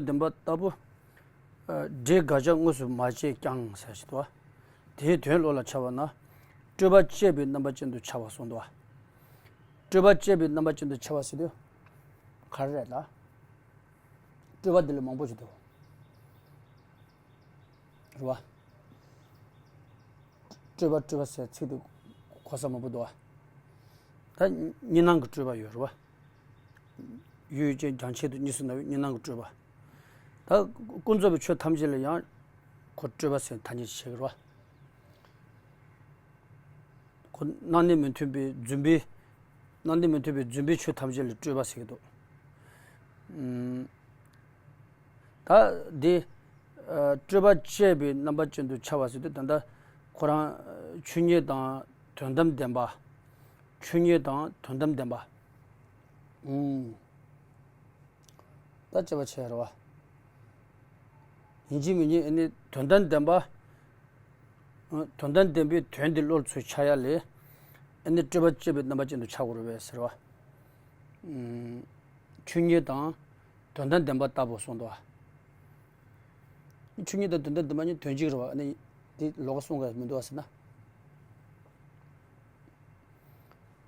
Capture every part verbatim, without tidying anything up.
བདེན་པ་ལྟ་བུ། ཨ། སྒྲའི་དགག་བྱ་དངོས་སུ་མ་བྱས་ཀྱང་ཟེར་ཞིག་འདུག་བ། དེའི་དོན་བློ་ལ་འཆར་བ་ན། སྤྲོས་པ་བཅས་པའི་རྣམ་པ་ཅན་དུ་འཆར་བ་གསུངས་འདུག་བ། སྤྲོས་པ་བཅས་པའི་རྣམ་པ་ཅན་དུ་འཆར་བ་ཟེར་དུས། ག་རེ་རེད་ལ། སྤྲོས་པ་འདི་ལ་མང་པོ་ཞིག་འདུག་རེད་བ། སྤྲོས་པ་སྤྲོས་པ་ཟེར་ཚིག་དེ་གོ་ས་མང་པོ་འདུག་བ། ད་གཉིས་སྣང་གི་སྤྲོས་པ་ཡོད་རེད་བ། ཡུལ་ཡུལ་ཅན་རྒྱང་ཆད་དུ་གཉིས་སུ་ན་ཡོད་གཉིས་སྣང་གི་སྤྲོས་པ། ད་ཀུན་རྫོབ་པའི་ཆོས་ཐམས་ཅད་ལ་ཡང་ཁོ་སྤྲོས་པ་ཟེར་ཐ་སྙད་བྱེད་ཀྱི་རེད་བ། ཁོ་སྣང་གནས་མི་མཐུན་པའི་རྫུན་པའི། སྣང་གནས་མི་མཐུན་པའི་རྫུན་པའི་ཆོས་ཐམས་ཅད་ལ་སྤྲོས་པ་ཟེར་གྱི་འདུག་ཨུམ། ད་འདི། ཨ། སྤྲོས་པ་བཅས་པའི་རྣམ་པ་ཅན་དུ་འཆར་བ་ཟེར་དུས་ད་ལྟ་ཁོ་རང་ཆོས་ཉིད་དང་དོན་དམ་བདེན་པ། ཆོས་ཉིད་དང་དོན་དམ་བདེན་པ། ཨུམ། ད་དཔྱད་པ་བྱས་རེད་བ། ཡིན་གཅིག་མིན་གཅིག་ཨ་ནི་དོན་དམ་བདེན་པ། ཨ། དོན་དམ་བདེན་པའི་དོན་དེ་བློ་ལ་ཚུར་འཆར་ཡ་ལས། ཨ་ནི་སྤྲོས་པ་བཅས་པའི་རྣམ་པ་ཅན་དུ་འཆར་དགོས་རེད་པས་ཟེར་བ། ཨུམ། ཆོས་ཉིད་དང་དོན་དམ་བདེན་པ་ལྟ་བུ་གསུངས་འདུག་བ། ཆོས་ཉིད་དང་དོན་དམ་བདེན་པ་གཉིས་དོན་གཅིག་རེད་བ། ཨ་ནི་དེ་ལོགས་ཀ་གསུང་གི་མི་འདུག་བ་ཟེར་ན།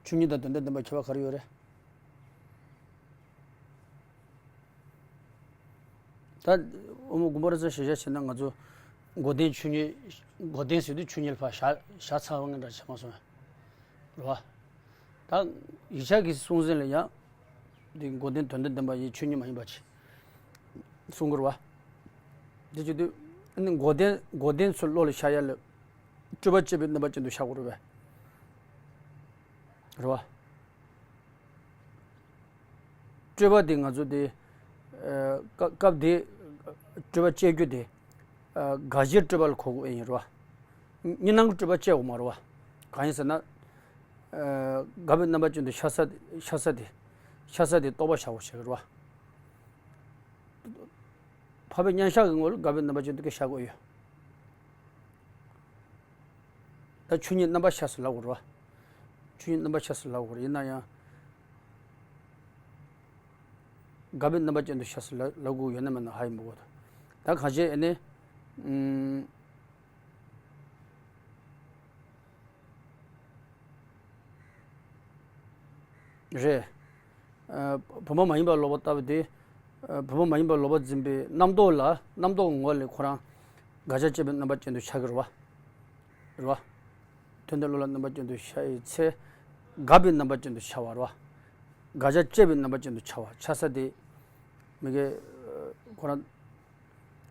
ཆོས་ཉིད་དང་དོན་དམ་བདེན་པ་ཁྱད་པར་ག་རེ་ཡོད་རེད། ད་དབུ་མ་དགོངས་པ་རབ་གསལ་ཞིབ་ཆ་བྱས་ན་ང་ཚོ་མགོ་ལྡན་ཆོས་ཉིད། མགོ་ལྡན་ཟེར་དུས་ཆོས་ཉིད་ལ་ཕར་བཞག་བཞག་ཚར་བ་ངན་འདྲ་བྱེད་མ་སོང་བས། རེད་བ། ད་ཡིག་ཆ་གི་གསུང་ཟིན་ལ་ཡང་། འདི་མགོ་ལྡན་དོན་དམ་བདེན་པ་ཡི་ཆོས་ཉིད་མ་ཡིན་པ་ཅིག་གསུང་གི་རེད་བ། འདི་བྱེད་དུས་ཨ་ནི་མགོ་ལྡན་མགོ་ལྡན་ཚོ་བློ་ལ་ཤར་ཡ་ལ། སྤྲོས་པ་བཅས་པའི་རྣམ་པ་ཅན་དུ་ཤར་དགོས་རེད་བས། རེད་བ། སྤྲོས་པ་དེ་ང་ཚོ་དེ། ཨ། སྐབས་སྐབས་དེ་སྤྲོས་པ་བཅས་རྒྱུ་དེ། ཨ། དགག་བྱའི་སྤྲོས་པ་ལ་གོ་དགོས་ཡིན་རེད་བ། གཉིས་སྣང་གི་སྤྲོས་པ་བཅས་དགོས་མ་རེད་བ། གང་ཡིན་ཟེར་ན། ཨ། དགག་པའི་རྣམ་པ་ཅན་དུ་ཤར་ས་ཤར་ས་དེ། ཤར་ས་དེ་རྟོག་པ་བཞག་དགོས་བྱེད་ཀྱི་རེད་བ། འཕགས་པའི་མཉམ་གཞག་གི་ངོ་ལ་དགག་པའི་རྣམ་པ་ཅན་དུ་སྐད་བཞག་དགོས་ཡོད། ད་ཆོས་ཉིད་རྣམ་པར་ཤར་ཟེར་ལབ་དགོས་རེད་བ། ཆོས་ཉིད་རྣམ་པར་ཤར་ཟེར་ལབ་དགོས་རེད། ཡིན་ན་ཡང་། དགག་པའི་རྣམ་པ་ཅན་དུ་ཤར་ཟེར་ལབ་ལབ་དགོས་ཡོད་ན་མེད་ན་ཧ་ཡང་མི་གོ། ད་གང་བྱས་ཨ་ནི། ཨུམ། རེད། ཨ། བུམ་པ་མ་ཡིན་པ་ལོག་པ་ལྟ་བུ་དེ། ཨ། བུམ་པ་མ་ཡིན་པ་ལོག་པར་འཛིན་པའི་རྣམ་རྟོག་ལ་རྣམ་རྟོག་ངོ་ལས་ཁོ་རང་དགག་བྱ་བཅས་པའི་རྣམ་པ་ཅན་དུ་ཤར་གྱི་རེད་བ། རེད་བ། དོན་དམ་བློ་ལ་རྣམ་པ་ཅན་དུ་ཤར་བའི་ཚེ། དགག་པའི་རྣམ་པ་ཅན་དུ་འཆར་བ་རེད་བ། དགག་བྱ་བཅས་པའི་རྣམ་པ་ཅན་དུ་འཆར་བ་འཆར་ས་དེ། མི་དགེ། ཁོ་རང་།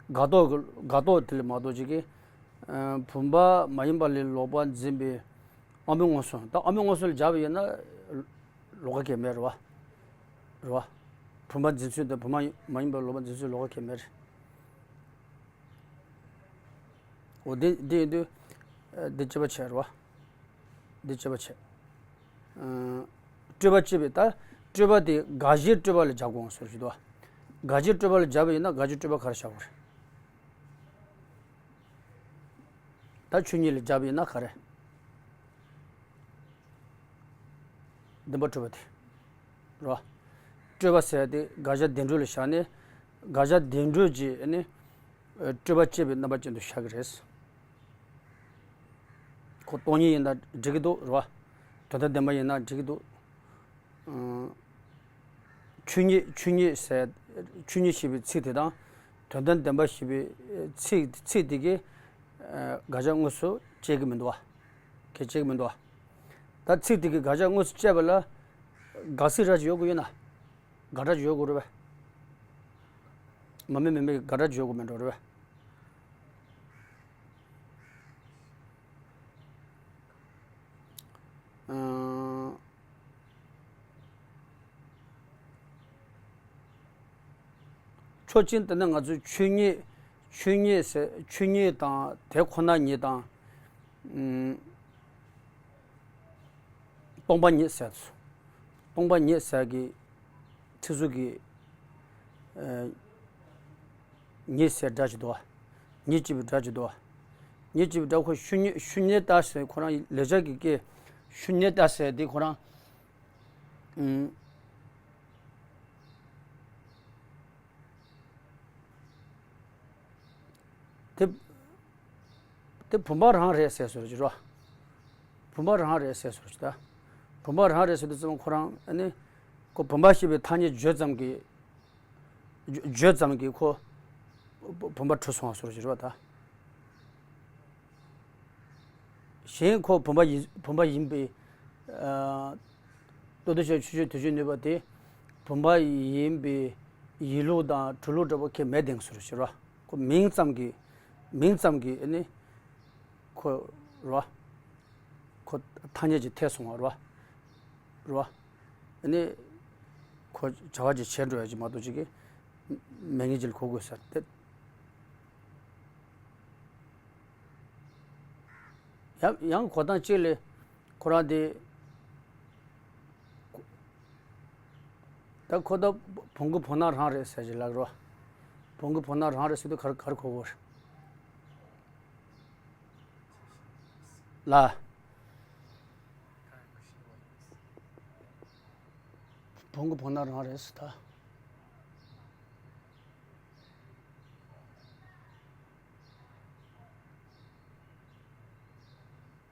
དགག་རྟོག་གི་དགག་རྟོག་དེ་ལས་མ་གཏོགས་ཅིག་གིས། ཨ། བུམ་པ་མ་ཡིན་པ་ལས་ལོག་པར་འཛིན་པའི་དབང་པོའི་མངོན་སུམ། ད་དབང་པོའི་མངོན་སུམ་ལ་སྦྱར་བ་ཡིན་ན་ལོགས་ཀ་གང་ཡང་མེད་རེད་བ། རེད་བ། བུམ་པ་འཛིན་ཚུལ་དང་བུམ་པ་མ་ཡིན་པ་ལོག་པར་འཛིན་ཚུལ་ལོགས་ཀ་གང་ཡང་མེད་རེད། འོ་དེ་དེ་ཡིན་དུས། ཨ། འདི་དཔྱད་པ་བྱས་རེད་བ། འདི་དཔྱད་པ་བྱས། ཨ། སྤྲོས་པ་བཅས་པའི་ད་སྤྲོས་པ་དེ་དགག་བྱའི་སྤྲོས་པ་ལ་སྦྱར་དགོས་ཟེར་ཞུ་དོ། དགག་བྱའི་སྤྲོས་པ་ལ་སྦྱར་བ་ཡིན་ན་དགག་བྱའི་སྤྲོས་པ་ག་རེ་བཞག་དགོས་རེད། ད་ཆོས་ཉིད་ལ་སྦྱར་བ་ཡིན་ན་ག་རེ། བདེན་པ་སྤྲོས་པ་དེ། རེད་བ། སྤྲོས་པ་ཟེར་ཡ་དེ་དགག་བྱ་བདེན་གྲུབ་ལ་བཞག་ནས། དགག་བྱ་བདེན་གྲུབ་ཀྱི་ཨ་ནི། ཨ། སྤྲོས་པ་བཅས་པའི་རྣམ་པ་ཅན་དུ་ཤར་གྱི་རེད། ཁོ་སྟོང་ཉིད་ཡིན་ན་འགྲིག་གི་འདུག་རེད་བ། དོན་དམ་བདེན་པ་ཡིན་ན་འགྲིག་གི་འདུག་ཨ། ཆོས་ཉིད་ཆོས་ཉིད་ཟེར། ཆོས་ཉིད་ཞེས་པའི་ཚིག་དེ་དང་། དོན་དམ་བདེན་པ་ཞེས་པའི་ཚིག་ཚིག་དེ་གིས། ཨ། དགག་བྱ་དངོས་སུ་བཅད་ཀྱི་མི་འདུག་བ། གལ་ཆེ་གི་མི་འདུག་བ། ད་ཚིག་དེ་གིས་དགག་བྱ་དངོས་སུ་བཅད་པ་ལ་དགག་ཚིག་ར་ཅིག་ཡོད་དགོས་ཡོད་ན། དགག་སྒྲ་ཅིག་ཡོད་དགོས་རེད་པས། མ་དམིགས་མི་དམིགས་ཀྱི་དགག་སྒྲ་ཅིག་ཡོད་དགོས་མེད་འགྲོ་རེད་པས། ཨང་། ཕྱོགས་གཅིག་ནས་ང་ཚོས་ཆོས་ཉིད། ཆོས་ཉིད་ཟེར། ཆོས་ཉིད་དང་དེ་ཁོ་ན་ཉིད་དང་། ཨང་། སྟོང་པ་ཉིད་ཟེར། སྟོང་པ་ཉིད་ཟེར་གྱི་ཚིག་ཟུར་གྱི། ཨ། ཉིད་ཟེར་སྒྲ་ཅིག་འདུག་བ། ཉིད་ཅེས་པའི་སྒྲ་ཅིག་འདུག་བ། ཉིད་ཅེས་པའི་སྒྲ་ཁོ་ཤུ་ཉི་ཤུ་ཉི་ཏ་ཟེར་ཁོ་རང་ལེགས་སྦྱར་གྱི་སྐད། ཤུ་ཉི་ཏ་ཟེར་དེ་ཁོ་རང་། ཨུམ། དེ་དེ་བུམ་པ་རང་རེད་ཟེར་སྲོལ་ཅིག་རོ། བུམ་པ་རང་རེད་ཟེར་སྲོལ་ཅིག་ད། བུམ་པ་རང་རེད་ཟེར་དུས་ཙམ་ཁོ་རང་ཨ་ནི། ཁོ་བུམ་པ་ཞེས་པའི་ཐ་སྙད་བརྗོད་ཙམ་གྱིས། བརྗོད་ཙམ་གྱིས་ཁོ་བུམ་པ་གྲུབ་སོང་བ་སྲོལ་ཅིག་རེད་པ་ད། གཞན་ཁོ་བུམ་པ་ཡིན་བུམ་པ་ཡིན་པའི། ཨ། ལྟོ་ལྡིར་ཤེས་ཆོས་ཅན། དུས་ཅན་ནུས་པ་དེ་བུམ་པ་ཡིན་པའི་ཡིན་ལུགས་དང་གྲུབ་ལུགས་འདྲ་པོ་ཁས་མི་ལེན་སྲོལ་ཅིག་རེད་པ། ཁོ་མིང་ཙམ་གྱིས། མིང་ཙམ་གྱིས་ཨ་ནི། ཁོ་རེད་པ། ཁོ་ཐ་སྙད་ཅིག་ཐེབས་སོང་བ་རེད་པ། རེད་པ། ཨ་ནི། ཁོ་བྱ་བ་ཅིག་བྱས་འགྲོ་ཡ་ཅིག་མ་གཏོགས་ཅིག་གིས་མེད་མཁན་ཅིག་ལ་གོ་དགོས་ས་རེད། ཡང་ཡང་གོ་སྟངས་གཅིག་ལ་ཁོ་རང་དེ། ད་ཁོ་ད་བོང་གུ་བོང་ནག་རང་རེད་ཟེར་གྱི་ལབ་རོ། བོང་གུ་བོང་ནག་རང་རེད་ཟེར་དུས་ག་རེ་ག་རེ་གོ་དགོས་རེད། ལ། བོང་གུ་བོང་ནག་རང་རེད་ཟེར་ད།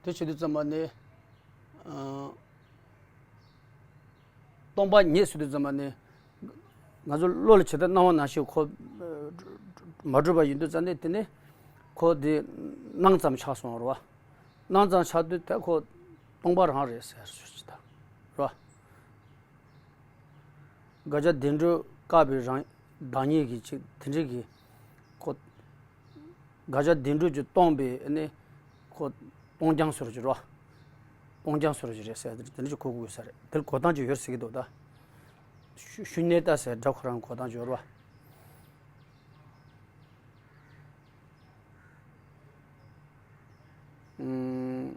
དེ་བྱེད་དུས་ཙམ་པ་ནི། ཨ། སྟོང་པ་ཉིད་ཟེར་དུས་ཙམ་པ་ནི། ང་ཚོ་བློ་ལ་ཇི་ལྟར་སྣང་བ་ནང་བཞིན་ཁོ་མ་གྲུབ་པ་ཡིན་དུས་ཙམ་ནས། དེ་ནི་ཁོ་དེ་སྣང་ཙམ་ཆགས་སོང་བ་རེད་པ། སྣང་ཙམ་ཆགས་དུས་དེ་ཁོ་སྟོང་པ་རང་རེད་ཟེར་ཞུ་ཅི་ད་རེད་པ། དགག་བྱ་བདེན་གྲུབ་བཀག་པའི་རང་བདག་ཉིད་ཀྱི་ཅིག་དེ་འདྲ་གི་ཁོ། དགག་བྱ་བདེན་གྲུབ་ཀྱིས་སྟོང་པའི་ཨ་ནི། ཁོ་སྟོང་རྐྱང་ཟེར་གྱི་རེད་པ། སྟོང་རྐྱང་ཟེར་གྱི་རེད་ཟེར་དེ་འདྲ་ཅིག་གོ་དགོས་ས་རེད། དེ་ལ་གོ་སྟངས་ཅིག་ཡོད་ཟེར་གྱི་འདུག་ད། ཤུ་ཤུ་ནེ་ཏ་ཟེར་སྒྲ་ཁོ་རང་གོ་སྟངས་ཅིག་ཡོད་རེད་པ། ཨུམ།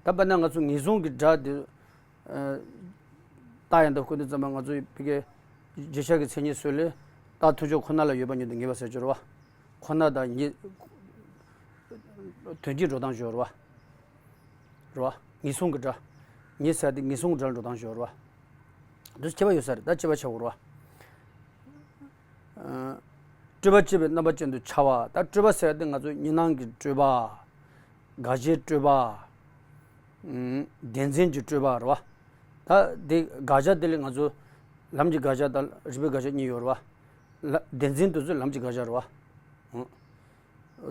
ད་དཔེར་ན་ང་ཚོ་ངེས་བཟུང་གི་སྒྲ་དེ། ཨ། རྟགས་ཡང་དག་བཀོད་དུས་ཙམ་པ་ང་ཚོ་ཡི་ཕ་གིའི་རྗེས་གཞག་གི་མཚན་ཉིད་སྲོལ་ལས། རྟགས་མཐུན་ཕྱོགས་ཁོ་ན་ལ་ཡོད་པ་ཉིད་དུ་ངེས་པ་ཟེར་གྱི་རེད་པ། ཁོ་ན་དང་ཉིད། དོན་གྱི་འགྲོ་སྟངས་ཅིག་ཡོད་རེད་པ། རེད་པ། ངེས་བཟུང་གི་སྒྲ། ཉིད་ཟེར་དེ་ངེས་བཟུང་གི་སྒྲ་ལ་འགྲོ་སྟངས་ཅིག་ཡོད་རེད་པ། འདི་ཁྱད་པར་ཡོད་ས་རེད། ད་དཔྱད་པ་བྱེད་དགོས་རེད་པ། ཨ། སྤྲོས་པ་བཅད་པའི་རྣམ་པ་ཅན་དུ་འཆར་བ། ད་སྤྲོས་པ་ཟེར་དེ་ང་ཚོ་གཉིས་སྣང་གི་སྤྲོས་པ། དགག་བྱའི་སྤྲོས་པ། ཨུམ། བདེན་འཛིན་གྱི་སྤྲོས་པ་རེད་པ། ད་དེ་དགག་བྱ་དེ་ལ་ང་ཚོ་ལམ་གྱི་དགག་བྱ་དང་རིགས་པའི་དགག་བྱ་གཉིས་ཡོད་རེད་པ། ལ། བདེན་འཛིན་དེ་ཚོ་ལམ་གྱི་དགག་བྱ་རེད་པ། ཨུམ།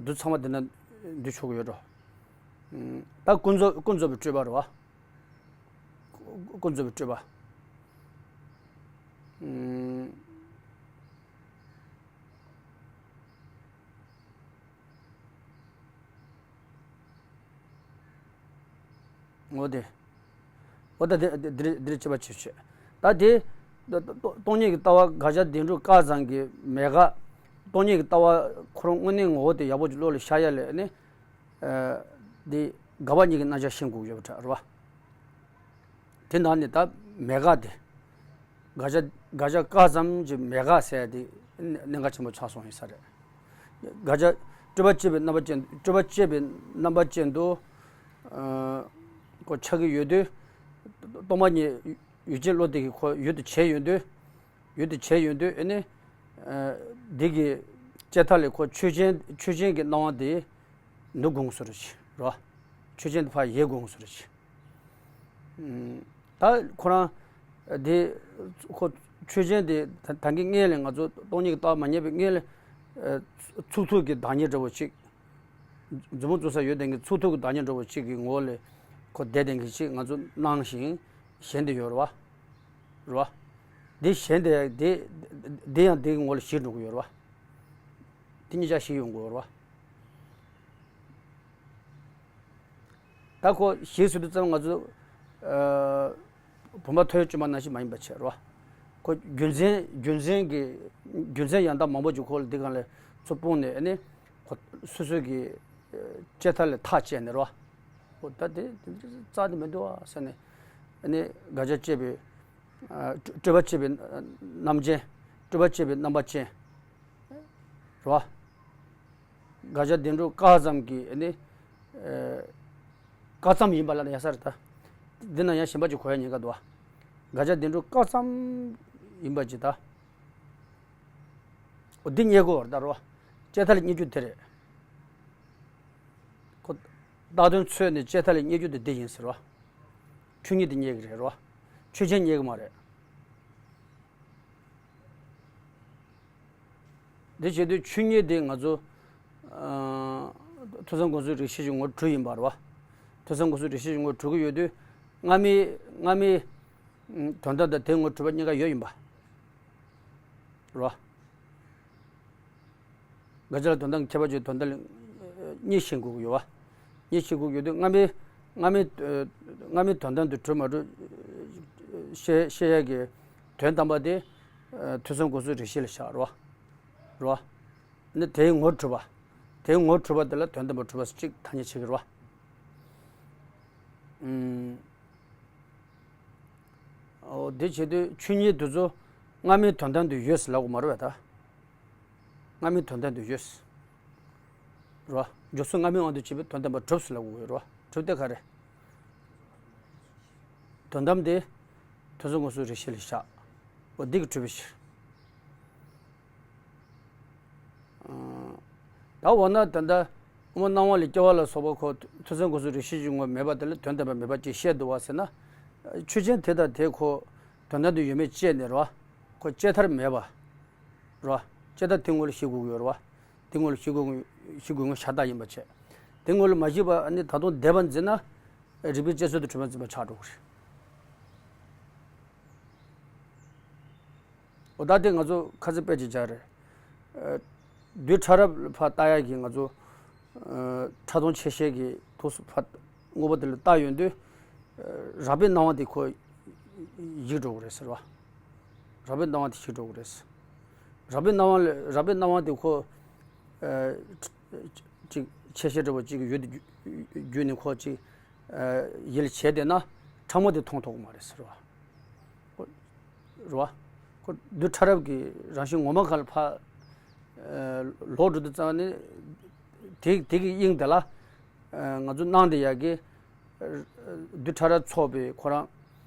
འདི་ཚང་མ་འདི་ན་འདུས་ཆོག་གི་ཡོད་འགྲོ། ཨུམ། ད་ཀུན་རྫོབ་ཀུན་རྫོབ་པའི་སྤྲོས་པ་རེད་པ། ཀུན་རྫོབ་པའི་སྤྲོས་པ། ཨུམ། འོ་དེ། འོ་ད་དེ་དེ་དེ་དེ་དཔྱད་པ་བྱེད་བྱེད། ད་དེ། ད་ད་སྟོང་ཉིད་ཀྱི་ལྟ་བ་དགག་བྱ་བདེན་གྲུབ་བཀག་ཙམ་གྱིས་མེད་དགག་སྟོང་ཉིད་ཀྱི་ལྟ་བ་ཁོ་རང་དངོས་གནས་ངོ་བོ་དེ་ཡག་པོ་ཅིག་བློ་ལ་ཤར་ཡ་ལས་ནི། ཨ། འདི་དགག་པ་གཉིས་ཀྱི་རྣམ་གཞག་ཤེས་དགོས་ཡོད་པ་འདྲ་རེད་པ། དེ་ནང་ནས་ད་མེད་དགག་དེ། དགག་བྱ་དགག་བྱ་བཀག་ཙམ་གྱི་མེད་དགག་ཟེར་དེ་གནད་འགག་ཆེན་པོ་ཆགས་སོང་ཡིན་ས་རེད། དགག་བྱ་སྤྲོས་པ་བཅད་པའི་རྣམ་པ་ཅན། སྤྲོས་པ་བཅད་པའི་རྣམ་པ་ཅན་དུ། ཨ། ཁོ་ཆགས་ཀྱི་ཡོད་དུས། སྟོང་པ་ཉིད་ཡུལ་ཅན་བློ་དེ་གིས་ཁོ་ཡུལ་དུ་བྱས་ཡོང་དུས། ཡུལ་དུ་བྱས་ཡོང་དུས་ཨ་ནི། ཨ། འདི་གི་དཔྱད་མཐའ་ལས་ཁོ་ཆོས་ཅན་ཆོས་ཅན་གྱི་སྣང་བ་དེ་ནུབ་དགོས་སོ་རེད་རོ། ཆོས་ཅན་དེ་ཕར་ཡལ་དགོས་སོ་རེད། ཨ། ད་ཁོ་རང་དེ་ཁོ་ཆོས་ཅན་དེ་ད་ད་གིན་སྔོན་ལ་ང་ཚོ་སྟོང་ཉིད་ཀྱི་ལྟ་བ་མ་རྙེད་པའི་སྔོན་ལ། ཨ། ཚུགས་ཐུབ་ཀྱི་བདག་ཉིད་འདྲ་བོ་ཅིག་མཛུབ་མོ་བཙུགས་ས་ཡོད་དེ་གི་ཚུགས་ཐུབ་ཀྱི་བདག་ཉིད་འདྲ་བོ་གཅིག་གི་ངོ་བོ་ལས་ཁོ་བསྡད་དེ་གི་ཅིག་ང་ཚོ་སྣང་ཞིང་ཞེན་དེ་ཡོད་རེད་པ། རེད་པ། འདི་ཞེན་དེ་དེ་འདི་ཡང་འདི་གི་ངོ་བོ་ལ་ཞིག་འགྲོ་གི་ཡོད་རེད་པ། དེ་གཉིས་ཆ་ཞིག་ཡོང་གི་ཡོད་རེད་པ། ད་ཁོ་ཞིག་ཟེར་དུས་ཙམ་ང་ཚོ། ཨ། བུམ་པ་ཐོ་ཡོད་བཅོས་མ་ནང་བཞིན་མ་ཡིན་པ་བྱས་རོ། ཁོ་རྒྱུ་མཚན་རྒྱུ་མཚན་གྱི་རྒྱུ་མཚན་ཡང་དག་མང་པོ་ཅིག་ཁོ་ལ་འདི་སྒང་ལ་ཚུར་སྤུངས་ནས་ཨ་ནི་ཁོ་སོ་སོ་གི་དཔྱད་མཐའ་ལས་ཐག་བཅད་ནས་རོ། ཁོ་ད་དེ་རྩ་དེ་མི་འདུག་ཨ་ཟེར་ནས་ཨ་ནི་དགག་བྱ་བཅད་པའི། ཨ། སྤྲོས་པ་བཅད་པའི་རྣམ་ཅན། སྤྲོས་པ་བཅད་པའི་རྣམ་པ་ཅན་རོ། དགག་བྱ་བདེན་གྲུབ་བཀག་ཙམ་གྱིས་ནི། ཨ། བཀག་ཙམ་ཡིན་པ་ལ་ཡ་ས་རེད་ད། འདི་ན་ཡང་གཞན་པ་ཅིག་གོ་ཡ་ཉེན་ཁ་འདུག་ཨ། དགག་བྱ་བདེན་གྲུབ་བཀག་ཙམ་ཡིན་པ་ཅིག་ད། འོ་འདི་རྙེད་དགོས་པ་རེད་ད་རོ། དཔྱད་མཐའ་ལ་རྙེད་རྒྱུ་དེ་རེད། ཁོ། བཏགས་དོན་ཚོད་ནས་དཔྱད་མཐའ་ལ་རྙེད་རྒྱུ་དེ་འདི་ཡིན་ཟེར་རོ། ཆོས་ཉིད་དེ་རྙེད་ཀྱི་རེད་རོ། ཆོས་ཅན་རྙེད་ཀྱི་མ་རེད། འདི་བྱེད་དུས་ཆོས་ཉིད་དེ་ང་ཚོ། ཨ། ཐོས་བསམ་སྒོམ་གསུམ་རིགས་ཤེས་ཀྱི་ངོ་སྤྲོད་ཡིན་པ་རེད་བ། ཐོས་བསམ་སྒོམ་གསུམ་རིགས་ཤེས་ཀྱི་ངོ་སྤྲོད་ཀྱི་ཡོད་དུས། སྔ་མའི་སྔ་མའི་དོན་དམ་དང་དེའི་ངོ་སྤྲོད་པ་གཉིས་ཀ་ཡོད་ཡིན་པ་རེད་བ། འགལ་བྱ་ལ་དོན་དམ་གྱི་ཁྱད་པར་གཅོད་དོན་དམ་ལ་གཉིས་ཤེས་དགོས་ཀྱི་ཡོད་བ། གཉིས་ཤེས་དགོས་ཀྱི་ཡོད་དུས་སྔ་མའི་སྔ་མའི་སྔ་མའི་དོན་དམ་དུ་གྲུབ་མ་གྲུབ་ཤེས་ཤེས་ཡ་གི་དོན་དམ་པ་དེ་ཐོས་བསམ་སྒོམ་གསུམ་རིགས་ཤེས་ལ་བཞག་རེད་བ། རེད་བ། ནི་དེའི་ངོ་སྤྲོད་པ། དེའི་ངོ་སྤྲོད་པ་དེ་ལ་དོན་དམ་པར་གྲུབ་པ་གཅིག་ཐ་སྙད་བྱེད་ཀྱི་རེད་བ། ཨུམ། འོ་དེ་བྱེད་དུས་ཆོས་ཉིད་དེ་ཚོ་སྔ་མའི་དོན་དམ་དུ་ཡོད་ཟེར་ལབ་དགོས་མ་རེད་བས་ད། སྔ་མའི་དོན་དམ་དུ་ཡོད་ཟེར། རེད་བ། འཇོག་ཚུལ་སྔ་མའི་དབང་དུ་བྱས་པའི་དོན་དམ་པར་གྲུབ་ཟེར་ལབ་དགོས་ཡོད་རེད་བ། གྲུབ་དེ་ག་རེ། དོན་དམ་དེ། ཐོས་བསམ་སྒོམ་གསུམ་རིགས་ཤེས་ལ་བཞག་འོ་འདི་གིས་གྲུབ་པའི་ཕྱིར། ད་འོ་ན་ད་ལྟ་དབུ་མ་སྣང་བ་ལས་སྐྱེ་བ་ལ་སོགས་པ་ཁོ་ཐོས་བསམ་སྒོམ་གསུམ་རིགས་ཤེས་ཀྱི་ངོ་མེད་པ་དེ་ལ་དོན་དམ་པར་མེད་པ་ཅིག་བཤད་འདུག་བ་ཟེར་ན། ཆོས་ཅན་དེ་དང་དེ་ཁོ་དོན་དམ་དུ་ཡོད་མེད་དཔྱད་ནས་རེད་བ། ཁོ་དཔྱད་མཐར་མེད་པ། རེད་བ། དཔྱད་མཐའ་དེ་ངོ་ལ་ཤེས་དགོས་ཀྱི་ཡོད་རེད་བ། དེ་ངོ་ལ་ཤེས་དགོས་ཤེས་དགོས་ངོ་ཤ་སྟག་ཡིན་པ་བྱས། དེ་ངོ་ལ་མ་ཤེས་པ་ཨ་ནི་ད་དུང་བསྡད་པ་འཛིན་ན། རིགས་པའི་དཔྱད་བཟོད་དུ་གྲུབ་པ་འཛིན་པ་ཆགས་འགྲོ་གི་རེད། འོ་ད་དེ་ང་ཚོ་ཁ་ཚིག་དཔེ་ཅིག་སྦྱར་རེད། ཨ། རྡུལ་ཕྲ་རབ་ཕར་ལྟ་ཡག་གི་ང་ཚོ། ཨ། ཕྲ་མཐོང་ཆེ་ཤེལ་གྱི་ཐོག་སུ་ཕར་དངོས་པོ་དེ་ལ་ལྟ་ཡོང་དུས། ཨ། རགས་པའི་སྣང་བ་དེ་ཁོ་ཡིག་འགྲོ་གི་རེད་ཟེར་བ། རགས་པའི་སྣང་བ་དེ་ཞིག་འགྲོ་གི་རེད་ཟེར། རགས་པའི་སྣང་བ་ལ་རགས་པའི་སྣང་བ་དེ་ཁོ། ཨ། ཅིག་ཆེ་ཤེལ་འདྲ་བོ་ཅིག་ཡོད་དུ་བརྒྱུད་ནས་ཁོ་ཅིག་ཡིད་ལ་བྱས་བསྡད་ན་ཕྲ་མོ་དེ་མཐོང་ཐུབ་ཀྱི་མ་རེད་ཟེར་བ། རེད་བ། ཁོ་རྡུལ་ཕྲ་རབ་ཀྱི་རང་བཞིན་ངོ་མ་ག་ལ་ཕར། ཨ། ལོག་འགྲོ་དུས་ཙང་ནི། དེ་དེ་གི་དབྱིངས་དེ་ལ། ཨ། ང་ཚོ་སྣང་བསྡད་ཡག་གི། ཨ། རྡུལ་ཕྲ་རབ་ཚོགས་པའི་ཁོ་རང་།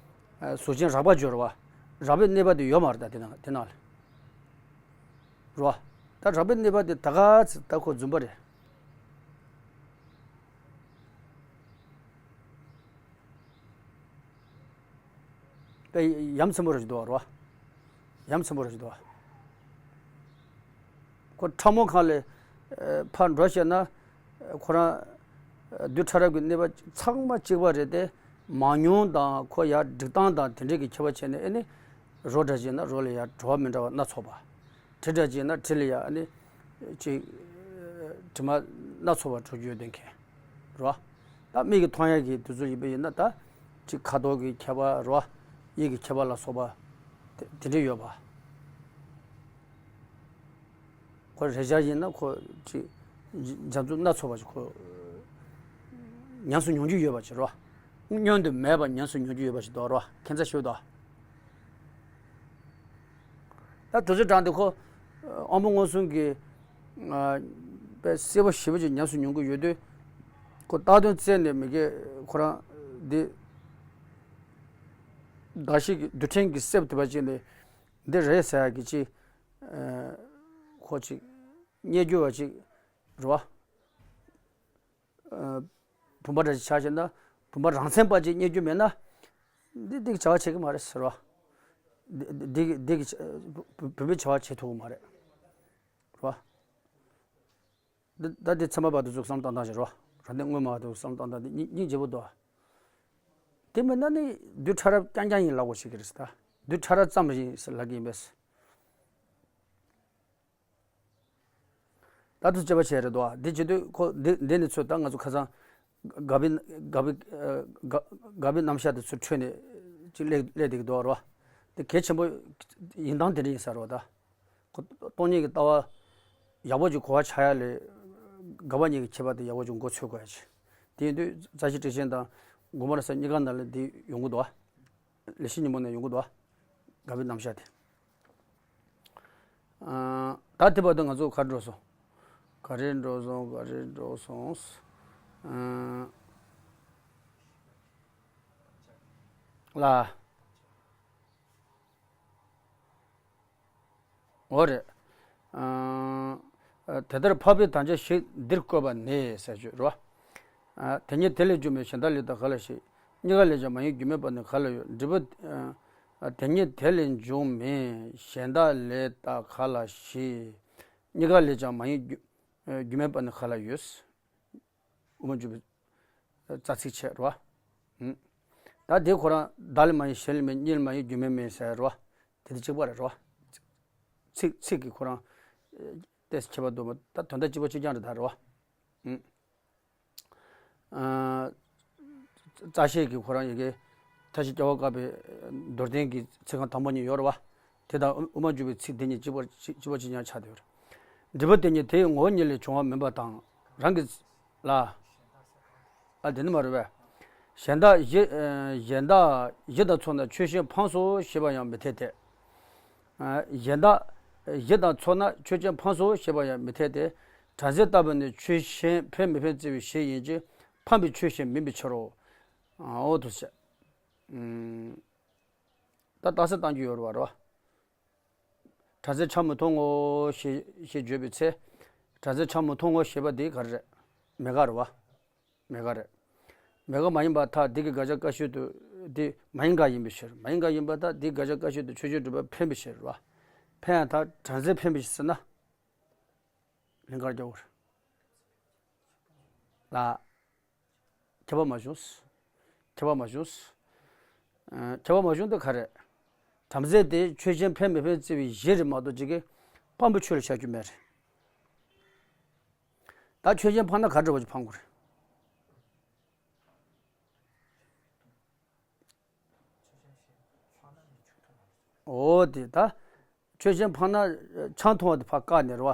ཨ། གཟུགས་ཅན་རགས་པ་སྦྱོར་བ། རགས་པའི་གནས་པ་དེ་ཡོད་མ་རེད་ད་དེ་ནང་དེ་ནང་ལ། རེད་བ། ད་རགས་པའི་གནས་པ་དེ་ད་ག་ཚོད་ད་ཁོ་རྫུན་པ་རེད། དཔེ་ཡ་མཚན་པོ་རེད་འདུག་བ། ཡ་མཚན་པོ་རེད་འདུག་བ། ཁོ་ཕྲ་མོ་གང་ལས་ཕར་འགྲོ་བྱས་ན། ཁོ་རང་རྡུལ་ཕྲ་རབ་ཀྱི་གནས་པ་ཚང་མ་གཅིག་པ་རེད་དེ། མང་ཉུང་དང་ཁོ་ཡར་སྒྲིག་སྟངས་དང་དེ་འདྲས་ཀྱི་ཁྱད་པར་བྱས་ནས་ཨེ་ནི། རོ་འདྲ་བྱས་ན་རོ་ལ་ཡར་བྲོ་བ་མི་འདྲ་བ་སྣ་ཚོགས་པ། དྲི་འདྲ་བྱས་ན་དྲི་ལ་ཡར་ཨ་ནི། ཅིག་དྲི་མ་སྣ་ཚོགས་པ་བྲོ་རྒྱུ་ཡོད་དོན་མཁན། རོ། ད་མིག་གིས་མཐོང་ཡག་གི་དུས་ཚོད་ཡིན་པ་ཡིན་ན་ད། ཅིག་ཁ་དོག་གི་ཁྱད་པར་རོ། དབྱིབས་ཀྱི་ཁྱད་པར་ལ་སོགས་པ། དེ་དེ་འདྲ་ཡོད་པ། ཁོ་རེ་འབྱར་ཡིན་ན་ཁོ་ཅིག་འཇམ་རྩུབ་སྣ་ཚོགས་པ་ཞིག་ཁོ། ཉམས་སུ་མྱོང་རྒྱུ་ཡོད་པ་ཞིག་རོ། བསྙོན་དུ་མེད་པར་ཉམས་སུ་མྱོང་རྒྱུ་ཡོད་པ་ཞིག་འདུག་རོ། ཁྱད་མཚར་ཞིག་འདུག་ད་དུས་ཚོད་གྲངས་འདི་ཁོ། དབང་པོ་མངོན་སུམ་གྱིས། ཨ། དཔེ་གསལ་པོ་ཞེ་པོ་ཅིག་ཉམས་སུ་མྱོང་གི་ཡོད་དུས། ཁོ་བཏགས་དོན་བཙལ་ནས་མི་དགེ་ཁོ་རང་འདི། གདགས་གཞི་གི་རྡུལ་ཕྲན་གྱི་གསེབ་དེ་བ་ཅིག་ནས་འདི་རེད་ཟེར་ཡག་གི་ཅིག་ཨ། ཁོ་ཅིག་རྙེད་རྒྱུ་བ་ཅིག་རེད་བ། ཨ། བུམ་པ་འདྲ་ཞིག་ཆགས་བྱས་ན་བུམ་པ་རང་མཚན་པ་ཅིག་རྙེད་རྒྱུ་མེད་ན། འདི་འདི་གི་བྱ་བ་བྱེད་ཀྱི་མ་རེད་ཟེར་བ། འདི་འདི་འདི་གི་བུ་བུམ་པའི་བྱ་བ་བྱེད་ཐུབ་ཀྱི་མ་རེད། རེད་བ། འདི་ད་འདི་ཚད་མ་བར་དུ་ཚུགས་བསམ་བཏང་སྟངས་ཤིག་རེད་བ། རང་སྟེང་དངོས་མ་བར་དུ་བསམ་བཏང་སྟངས་འདི་སྙིང་སྙིང་རྗེ་པོ་འདུག་བ། དེ་མིན་ན་ནི་རྡུལ་ཕྲ་རབ་རྐྱང་རྐྱང་ཡིན་ལབ་དགོས་ཤེས་ཀྱི་རེད་ད། རྡུལ་ཕྲ་རབ་ཙམ་ཡིན་ཟེར་ལབ་ཀྱི་ཡིན་པས། ད་དུ་དཔྱད་པ་བྱས་རེད་དོ། འདི་བྱེད་དུས་ཁོ་འདི་འདི་ནི་ཚོད་ད་ང་ཚོ་ཁ་སང་དགག་པའི་དགག་པའི་དགག་དགག་པའི་རྣམ་གཞག་དེ་ཚོ་འཕྲོས་ནས་ཅིག་སླེབས་སླེབས་བསྡད་ཀྱི་འདུག་རོ། འདི་གལ་ཆེན་པོ་ཡིན་སྟངས་དེ་འདྲ་ཡིན་ས་རོ་ད། ཁོ་སྟོང་ཉིད་ཀྱི་ལྟ་བ་ཡག་པོ་ཅིག་གོ་བ་ཆགས་ཡ་ལས་དགག་པ་གཉིས་ཀྱི་ཁྱད་པར་དེ་ཡག་པོ་ཅིག་མགོ་ཚོས་དགོས་ཡ་ཅིག་དེ་ཡིན་དུས་རྩ་ཤེ་ཊཱིཀ་ཆེན་དང་མགོ་མ་ར་ས་གཉིས་ཀ་ནང་ལ་འདི་ཡོང་གི་འདུག་བ། ལེགས་བཤད་སྙིང་པོ་ནས་ཡོང་གི་འདུག་བ། དགག་པའི་རྣམ་གཞག་དེ། ཨ། ད་དེ་བར་དུ་ང་ཚོ་ག་རེ་འགྲོ་སོང་། ག་རེ་འགྲོ་སོང་། ག་རེ་འགྲོ་སོང་། ཨ། ལ། འོ་རེད། ཨ། དེ་ལྟར་འཕགས་པའི་དམ་བཅའ་བཞི་འདིར་བཀོད་པ་ནི་ཟེར་ཞུ་རོ། ཨ། དེ་ཉིད་དེ་ལས་བྱུང་བའི་གཞན་དག་ལས་དང་ག་ལ་ཞིག་གཉིས་ཀ་ལས་ཀྱང་མ་ཡིན་རྒྱུ་མེད་པ་ནི་ག་ལ་ཡོད། འབྲས་བུ། ཨ། དེ་ཉིད་དེ་ལས་བྱུང་མིན་གཞན་དག་ལས་དང་ག་ལ་ཞིག་གཉིས་ཀ་ལས་ཀྱང་མ་ཡིན་རྒྱུ་རྒྱུ་མེད་པ་ནི་ག་ལ་ཡོད། དབུ་མ་འཇུག་པའི་རྩ་ཚིག་བྱས་རོ། ཨུམ། ད་དེ་ཁོ་རང་བདག་ལས་མ་ཡིན་གཞན་ལས་མིན་གཉིས་ལས་མ་ཡིན་རྒྱུ་མེད་མིན་ཟེར་རོ། དེ་དེ་གཅིག་པ་རེད་རོ། ཚིག་ཚིག་གི་ཁོ་རང་ཏོག་ཙམ་ཁྱད་པར་འདུག་མ། ད་དོན་དག་གཅིག་པ་གཅིག་རྐྱང་རེད་ད་རོ། ཨུམ། ཨ། རྩ་ཤེས་ཀྱི་ཁོ་རང་ཡི་གེ་མཐའ་བཞི་རྒྱལ་བ་དཀར་པོའི་མདོར་བསྟན་གྱི་ཚིག་རྐང་དང་པོ་གཉིས་ཡོད་རེད་བ། དེ་དང་དབུ་མ་འཇུག་པའི་ཚིག་དེ་གཉིས་གཅིག་པ་གཅིག་གཅིག་པ་གཅིག་རྐྱང་ཆགས་བསྡད་ཡོད་རེད། འབྲས་བུ་དེ་ཉིད་དེའི་ངོ་བོ་ཉིད་ལས་བྱུང་བ་མིན་པ་དང་རང་གི་ལ། ཨ། དེ་ནི་མ་རེད་པས། གཞན་དག་བཞི། གཞན་དག་བཞི་དང་མཚུངས་ན་ཆོས་གཞན་ཕངས་སོ་ཞེས་པ་ཡང་མི་འཐད་དེ། གཞན་དག་བཞི་དང་མཚུངས་ན་ཆོས་ཅན་ཕངས་སོ་ཞེས་པ་ཡང་མི་འཐད་དེ། བྲམ་ཟེ་ལྟ་བུ་ནི་ཆོས་གཞན་ཕན་མི་ཕན་བརྩི་བའི་གཞི་ཡིན་གྱི་ཕངས་པའི་ཆོས་གཞན་མིན་པའི་ཕྱིར་རོ། འོ་དུ་བྱས། ད་རྟགས་གསལ་བཏང་རྒྱུ་ཡོད་རེད་བ། བྲམ་ཟེ་ཆ་མི་མཐོང་ངོ་ཞེས་ཞེས་བརྗོད་པའི་ཚེ། བྲམ་ཟེ་ཆ་མི་མཐོང་ངོ་ཞེས་པ་འདི་ག་རེ་རེད། མེད་དགག་རེད་བ། མེད་དགག་རེད། མེད་དགག་མ་ཡིན་པར་ཐལ། འདི་གི་དགག་བྱ་བཀག་ཤོས་དུ་འདི་མ་ཡིན་དགག་ཡིན་པའི་ཕྱིར། མ་ཡིན་དགག་ཡིན་པར་ཐལ། འདི་གི་དགག་བྱ་བཀག་ཤོས་དུ་ཆོས་ཅན་སྒྲུབ་པ་ཕན་པའི་ཕྱིར་རེད་བ། ཕན་ཡང་ཐལ། བྲམ་ཟེ་ཕན་པའི་ཕྱིར་ཟེར་ན། ལིང་གར་རྒྱལ་པོ་རེད། ལ། ཁྱབ་པ་མ་བྱུང་། ཁྱབ་པ་མ་བྱུང་། ཨ། ཁྱབ་པ་མ་བྱུང་དེ་ག་རེད། བྲམ་ཟེ་དེ་ཆོས་གཞན་ཕན་མི་ཕན་བརྩི་བའི་གཞི་རེད་མ་གཏོགས་ཅིག་གིས་ཕངས་པའི་ཆོས་ལ་བཞག་རྒྱུ་མེད་རེད། ད་ཆོས་གཞན་ཕངས་ན་ག་འདྲ་བ་ཅིག་ཕངས་དགོས་རེད། འོ་དེ་ད། ཆོས་གཞན་ཕངས་ན་ཆང་འཐུང་བ་དེ་ཕར་བཀག་ནས་རེད་བ།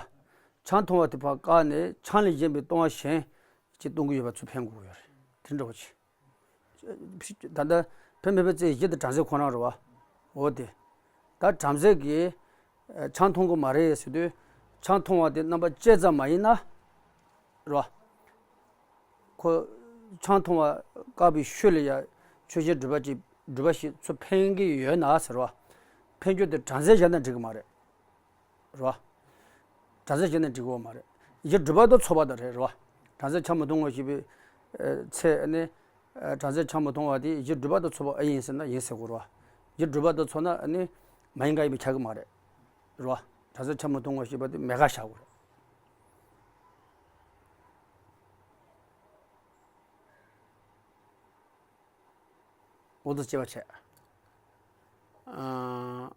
ཆང་འཐུང་བ་དེ་ཕར་བཀག་ནས་ཆང་ལས་གཞན་པའི་ལྟུང་བ་གཞན་ཅིག་ལྟུང་གི་ཡོད་པ་ཚུར་ཕན་དགོས་ཀྱི་ཡོད་རེད། དེ་འདྲ་བ་ཅིག་ད་ལྟ་ཕན་མི་ཕན་བརྩི་བའི་གཞི་དེ་བྲམ་ཟེ་ཁོ་རང་རེད་བ། འོ་དེ། ད་བྲམ་ཟེ་གིས་ཆང་འཐུང་གི་མ་རེད་ཟེར་དུས། ཆང་འཐུང་བ་དེ་རྣམ་པ་བཅད་ཙམ་མ་ཡིན་ན། རེད་བ། ཁོ་ཆང་འཐུང་བ་བཀག་པའི་ཤུལ་ལ་ཡ་ཆོས་གཞན་སྒྲུབ་པ་ཅིག་སྒྲུབ་པ་ཞིག་ཚུར་ཕན་གྱི་ཡོད་ན་ཟེར་བ། ཕན་རྒྱུ་དེ་བྲམ་ཟེ་བཞག་ན་འགྲིག་གི་མ་རེད། རེད་བ། བྲམ་ཟེ་བཞག་ན་འགྲིག་གི་མ་རེད། གཞི་སྒྲུབ་པ་དང་ཚོགས་པ་དང་རེད། རེད་བ། བྲམ་ཟེ་ཆང་མི་འཐུང་ངོ་ཞེས་པའི་ཚེ་ནི། བྲམ་ཟེ་ཆང་མི་འཐུང་བ་དེ་གཞི་སྒྲུབ་པ་དང་ཚོགས་པ་ཨེ་ཡིན་ཟེར་ན་ཡིན་ཟེར་དགོས་རེད་བ། གཞི་སྒྲུབ་པ་དང་ཚོགས་ན་ནི་མ་ཡིན་དགག་ཡིན་པས་ཁྱབ་གི་མ་རེད། རེད་བ། བྲམ་ཟེ་ཆང་མི་འཐུང་ངོ་ཞེས་པ་དེ་མེད་དགག་བཞག་དགོས་རེད། འོ་དེ་དཔྱད་པ་བྱས། ཨ།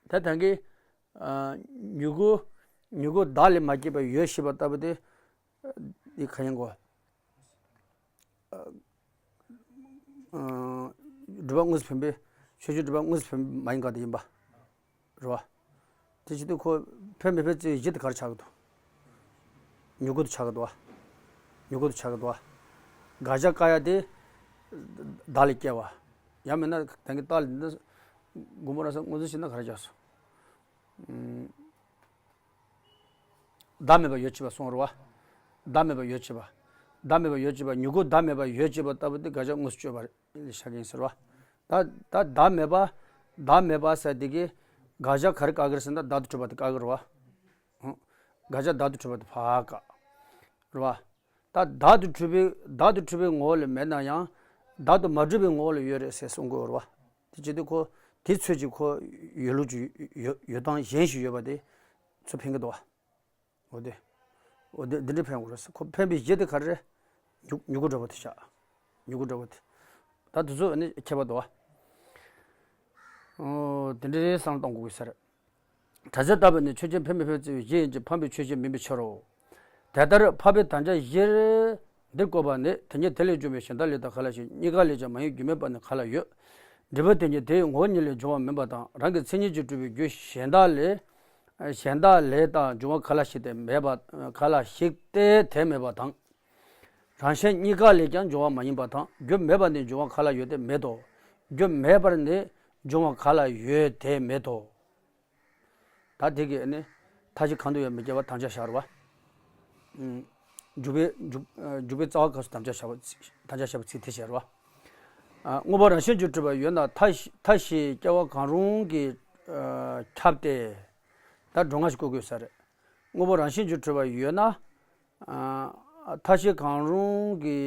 ད་ཐང་གི། ཨ། མྱུ་གུ། མྱུ་གུ་བདག་ལས་མ་སྐྱེས་པ་ཡོད་ཞེས་པ་ལྟ་བུ་དེ། འདི་ག་ཡིན་གོ། ཨ། སྒྲུབ་པ་དངོས་སུ་ཕན་པའི། ཆོས་ཅན་སྒྲུབ་པ་དངོས་སུ་ཕན་པ་མ་ཡིན་དགག་དེ་ཡིན་པ། རེད་བ། དེ་བྱེད་དུས་ཁོ་ཕན་མི་ཕན་བརྩི་བའི་གཞི་དེ་ག་རེ་ཆགས་ཀྱི་འདུག་མྱུ་གུ་དེ་ཆགས་ཀྱི་འདུག་བ། མྱུ་གུ་དེ་ཆགས་ཀྱི་འདུག་བ། དགག་བྱ་བཀག་ཡ་དེ། བདག་ལས་སྐྱེ་བ། ཡང་མིན་ན་ད་གིན་རྟགས་ལས་འདི་འདྲ། དགོངས་པ་རང་སར་མངོན་གསལ་བྱེད་ན་ག་རེ་ཆགས་སོང་། ཨུམ། བདག་མེད་པ་ཡོད་ཅེས་པ་གསུངས་རེད་བ། བདག་མེད་པ་ཡོད་ཅེས་པ། བདག་མེད་པ་ཡོད་ཅེས་པ། མྱུ་གུ་བདག་མེད་པ་ཡོད་ཅེས་པ་ལྟ་བུ་དེ་དགག་བྱ་དངོས་སུ་གཅོད་པ་རེད། ལས་བྱ་གིན་ཟེར་བ། ད་ད་བདག་མེད་པ། བདག་མེད་པ་ཟེར་དེ་གི་དགག་བྱ་ག་རེ་བཀག་གི་རེད་ཟེར་ན་བདག་ཏུ་གྲུབ་པ་དེ་བཀག་གི་རེད་བ། ཧུང་། དགག་བྱ་བདག་ཏུ་གྲུབ་པ་དེ་ཕར་བཀག་རེད་བ། ད་བདག་ཏུ་གྲུབ་པའི་བདག་ཏུ་གྲུབ་པའི་ངོ་བོ་ལ་མེད་ན་ཡང་། བདག་ཏུ་མ་གྲུབ་པའི་ངོ་བོ་ལ་ཡོད་རེད་ཟེར་གསུང་གི་ཡོད་རེད་བ། དེ་བྱེད་དུས་ཁོ་དེ་ཚོད་ཀྱིས་ཁོ་ཡོད་ལུགས་ཀྱི་ཡོད་ཡོད་སྟངས་གཞན་ཞིག་ཡོད་པ་དེ་ཚུར་ཕན་གི་འདུག་བ། འོ་དེ། འོ་དེ་འདི་འདྲ་ཕན་དགོས་རེད། ཁོ་ཕན་པའི་གཞི་དེ་ག་རེ་རེད། མྱུ་མྱུ་གུ་འདྲ་བོ་དེ་བཞག་མྱུ་གུ་འདྲ་བོ་དེ། ད་དེ་ཚོ་ནི་ཁྱད་པར་འདུག་བ། འོ་དེ་འདྲའི་བསམ་བློ་གཏོང་དགོས་ཀྱི་ས་རེད། བྲམ་ཟེ་ལྟ་བུ་ནི་ཆོས་ཅན་ཕན་མི་ཕན་བརྩི་བའི་གཞི་ཡིན་གྱི་ཕངས་པའི་ཆོས་གཞན་མིན་པའི་ཕྱིར་རོ། དེ་ལྟར་འཕགས་པའི་དམ་བཅའ་བཞིར་འདིར་བཀོད་པ་ནི་དེ་ཉིད་དེ་ལས་བྱུང་བའི་གཞན་དག་ལས་དང་ག་ལ་ཞིག་གཉིས་ཀ་ལས་ཀྱང་མ་ཡིན་རྒྱུ་མེད་པ་ནི་ག་ལ་ཡོད། འབྲས་བུ་དེ་ཉིད་དེའི་ངོ་བོ་ཉིད་ལས་བྱུང་བ་མིན་པ་དང་རང་གི་མཚན་ཉིད་ཀྱིས་གྲུབ་པའི་རྒྱུ་གཞན་དག་ལས། གཞན་དག་ལས་དང་འབྱུང་བ་ག་ལ་ཞིག་སྟེ་མེད་པ་ག་ལ་ཞིག་སྟེ་དེ་མེད་པ་དང་། རང་གཞན་གཉིས་ཀ་ལས་ཀྱང་འབྱུང་བ་མ་ཡིན་པ་དང་རྒྱུ་མེད་པ་ནས་འབྱུང་བ་ག་ལ་ཡོད་དེ་མེད་དོ། རྒྱུ་མེད་པར་ནི་འབྱུང་བ་ག་ལ་ཡོད་དེ་མེད་དོ། ད་དེ་གིས་ནི་མཐའ་བཞི་གང་དུ་ཡང་མི་སྐྱེ་བར་དམ་བཅའ་བཞག་རེད་བ། ཨུམ། འཇུག་པའི་འཇུག་འཇུག་པའི་རྩ་བ་སྐབས་སུ་དམ་བཅའ་བཞག་པ་དམ་བཅའ་བཞག་པའི་ཚིག་དེ་བྱས་རེད་བ། ཨ། དངོས་པོ་རང་བཞིན་གྱིས་གྲུབ་པ་ཡོད་ན་མཐའ་བཞི་མཐའ་བཞིའི་སྐྱེ་བ་གང་རུང་གིས་ཨ་ཁྱབ་སྟེ། ད་སྒྲོ་ལྔ་ཞིག་བཀོད་དགོས་ས་རེད། དངོས་པོ་རང་བཞིན་གྱིས་གྲུབ་པ་ཡོད་ན། ཨ། མཐའ་བཞི་གང་རུང་གི།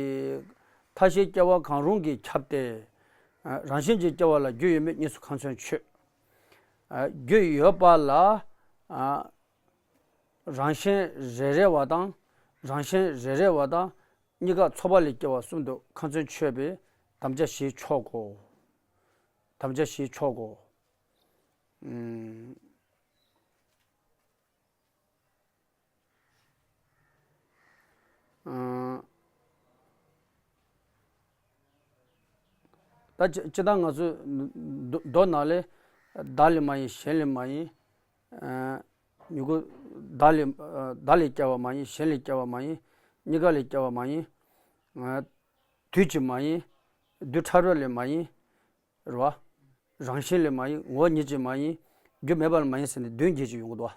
མཐའ་བཞིའི་སྐྱེ་བ་གང་རུང་གིས་ཁྱབ་སྟེ། ཨ། རང་བཞིན་གྱིས་སྐྱེ་བ་ལ་རྒྱུ་ཡོད་མེད་གཉིས་སུ་ཁ་ཚོན་ཆོད། ཨ། རྒྱུ་ཡོད་པ་ལ། ཨ། རང་བཞིན་རེ་རེ་བ་དང་། རང་བཞིན་རེ་རེ་བ་དང་། གཉིས་ཀ་ཚོགས་པ་ལས་སྐྱེ་བ་གསུམ་དུ་ཁ་ཚོན་ཆོད་པས་དམ་བཅའ་བཞིས་ཆོག་གོ། དམ་བཅའ་བཞིས་ཆོག་གོ། ཨུམ། ཨ། ད་སྤྱི་སྤྱི་བཏང་ང་ཚོས་མདོ་མདོ་ནང་ལས། བདག་ལས་མ་ཡིན་གཞན་ལས་མ་ཡིན། ཨ། མྱུ་གུ། བདག་ལས་བདག་ལས་སྐྱེ་བ་མ་ཡིན། གཞན་ལས་སྐྱེ་བ་མ་ཡིན། གཉིས་ཀ་ལས་སྐྱེ་བ་མ་ཡིན། ཨ། དུས་ཀྱིས་མ་ཡིན། དུས་ཕྲ་རབ་ལས་མ་ཡིན། རེད་བ། རང་བཞིན་ལས་མ་ཡིན། ངོ་བོ་ཉིད་ཀྱིས་མ་ཡིན། རྒྱུ་མེད་པ་ལས་མ་ཡིན་ཟེར་ནས་བདུན་བརྒྱད་ཅིག་ཡོང་གི་འདུག་བ།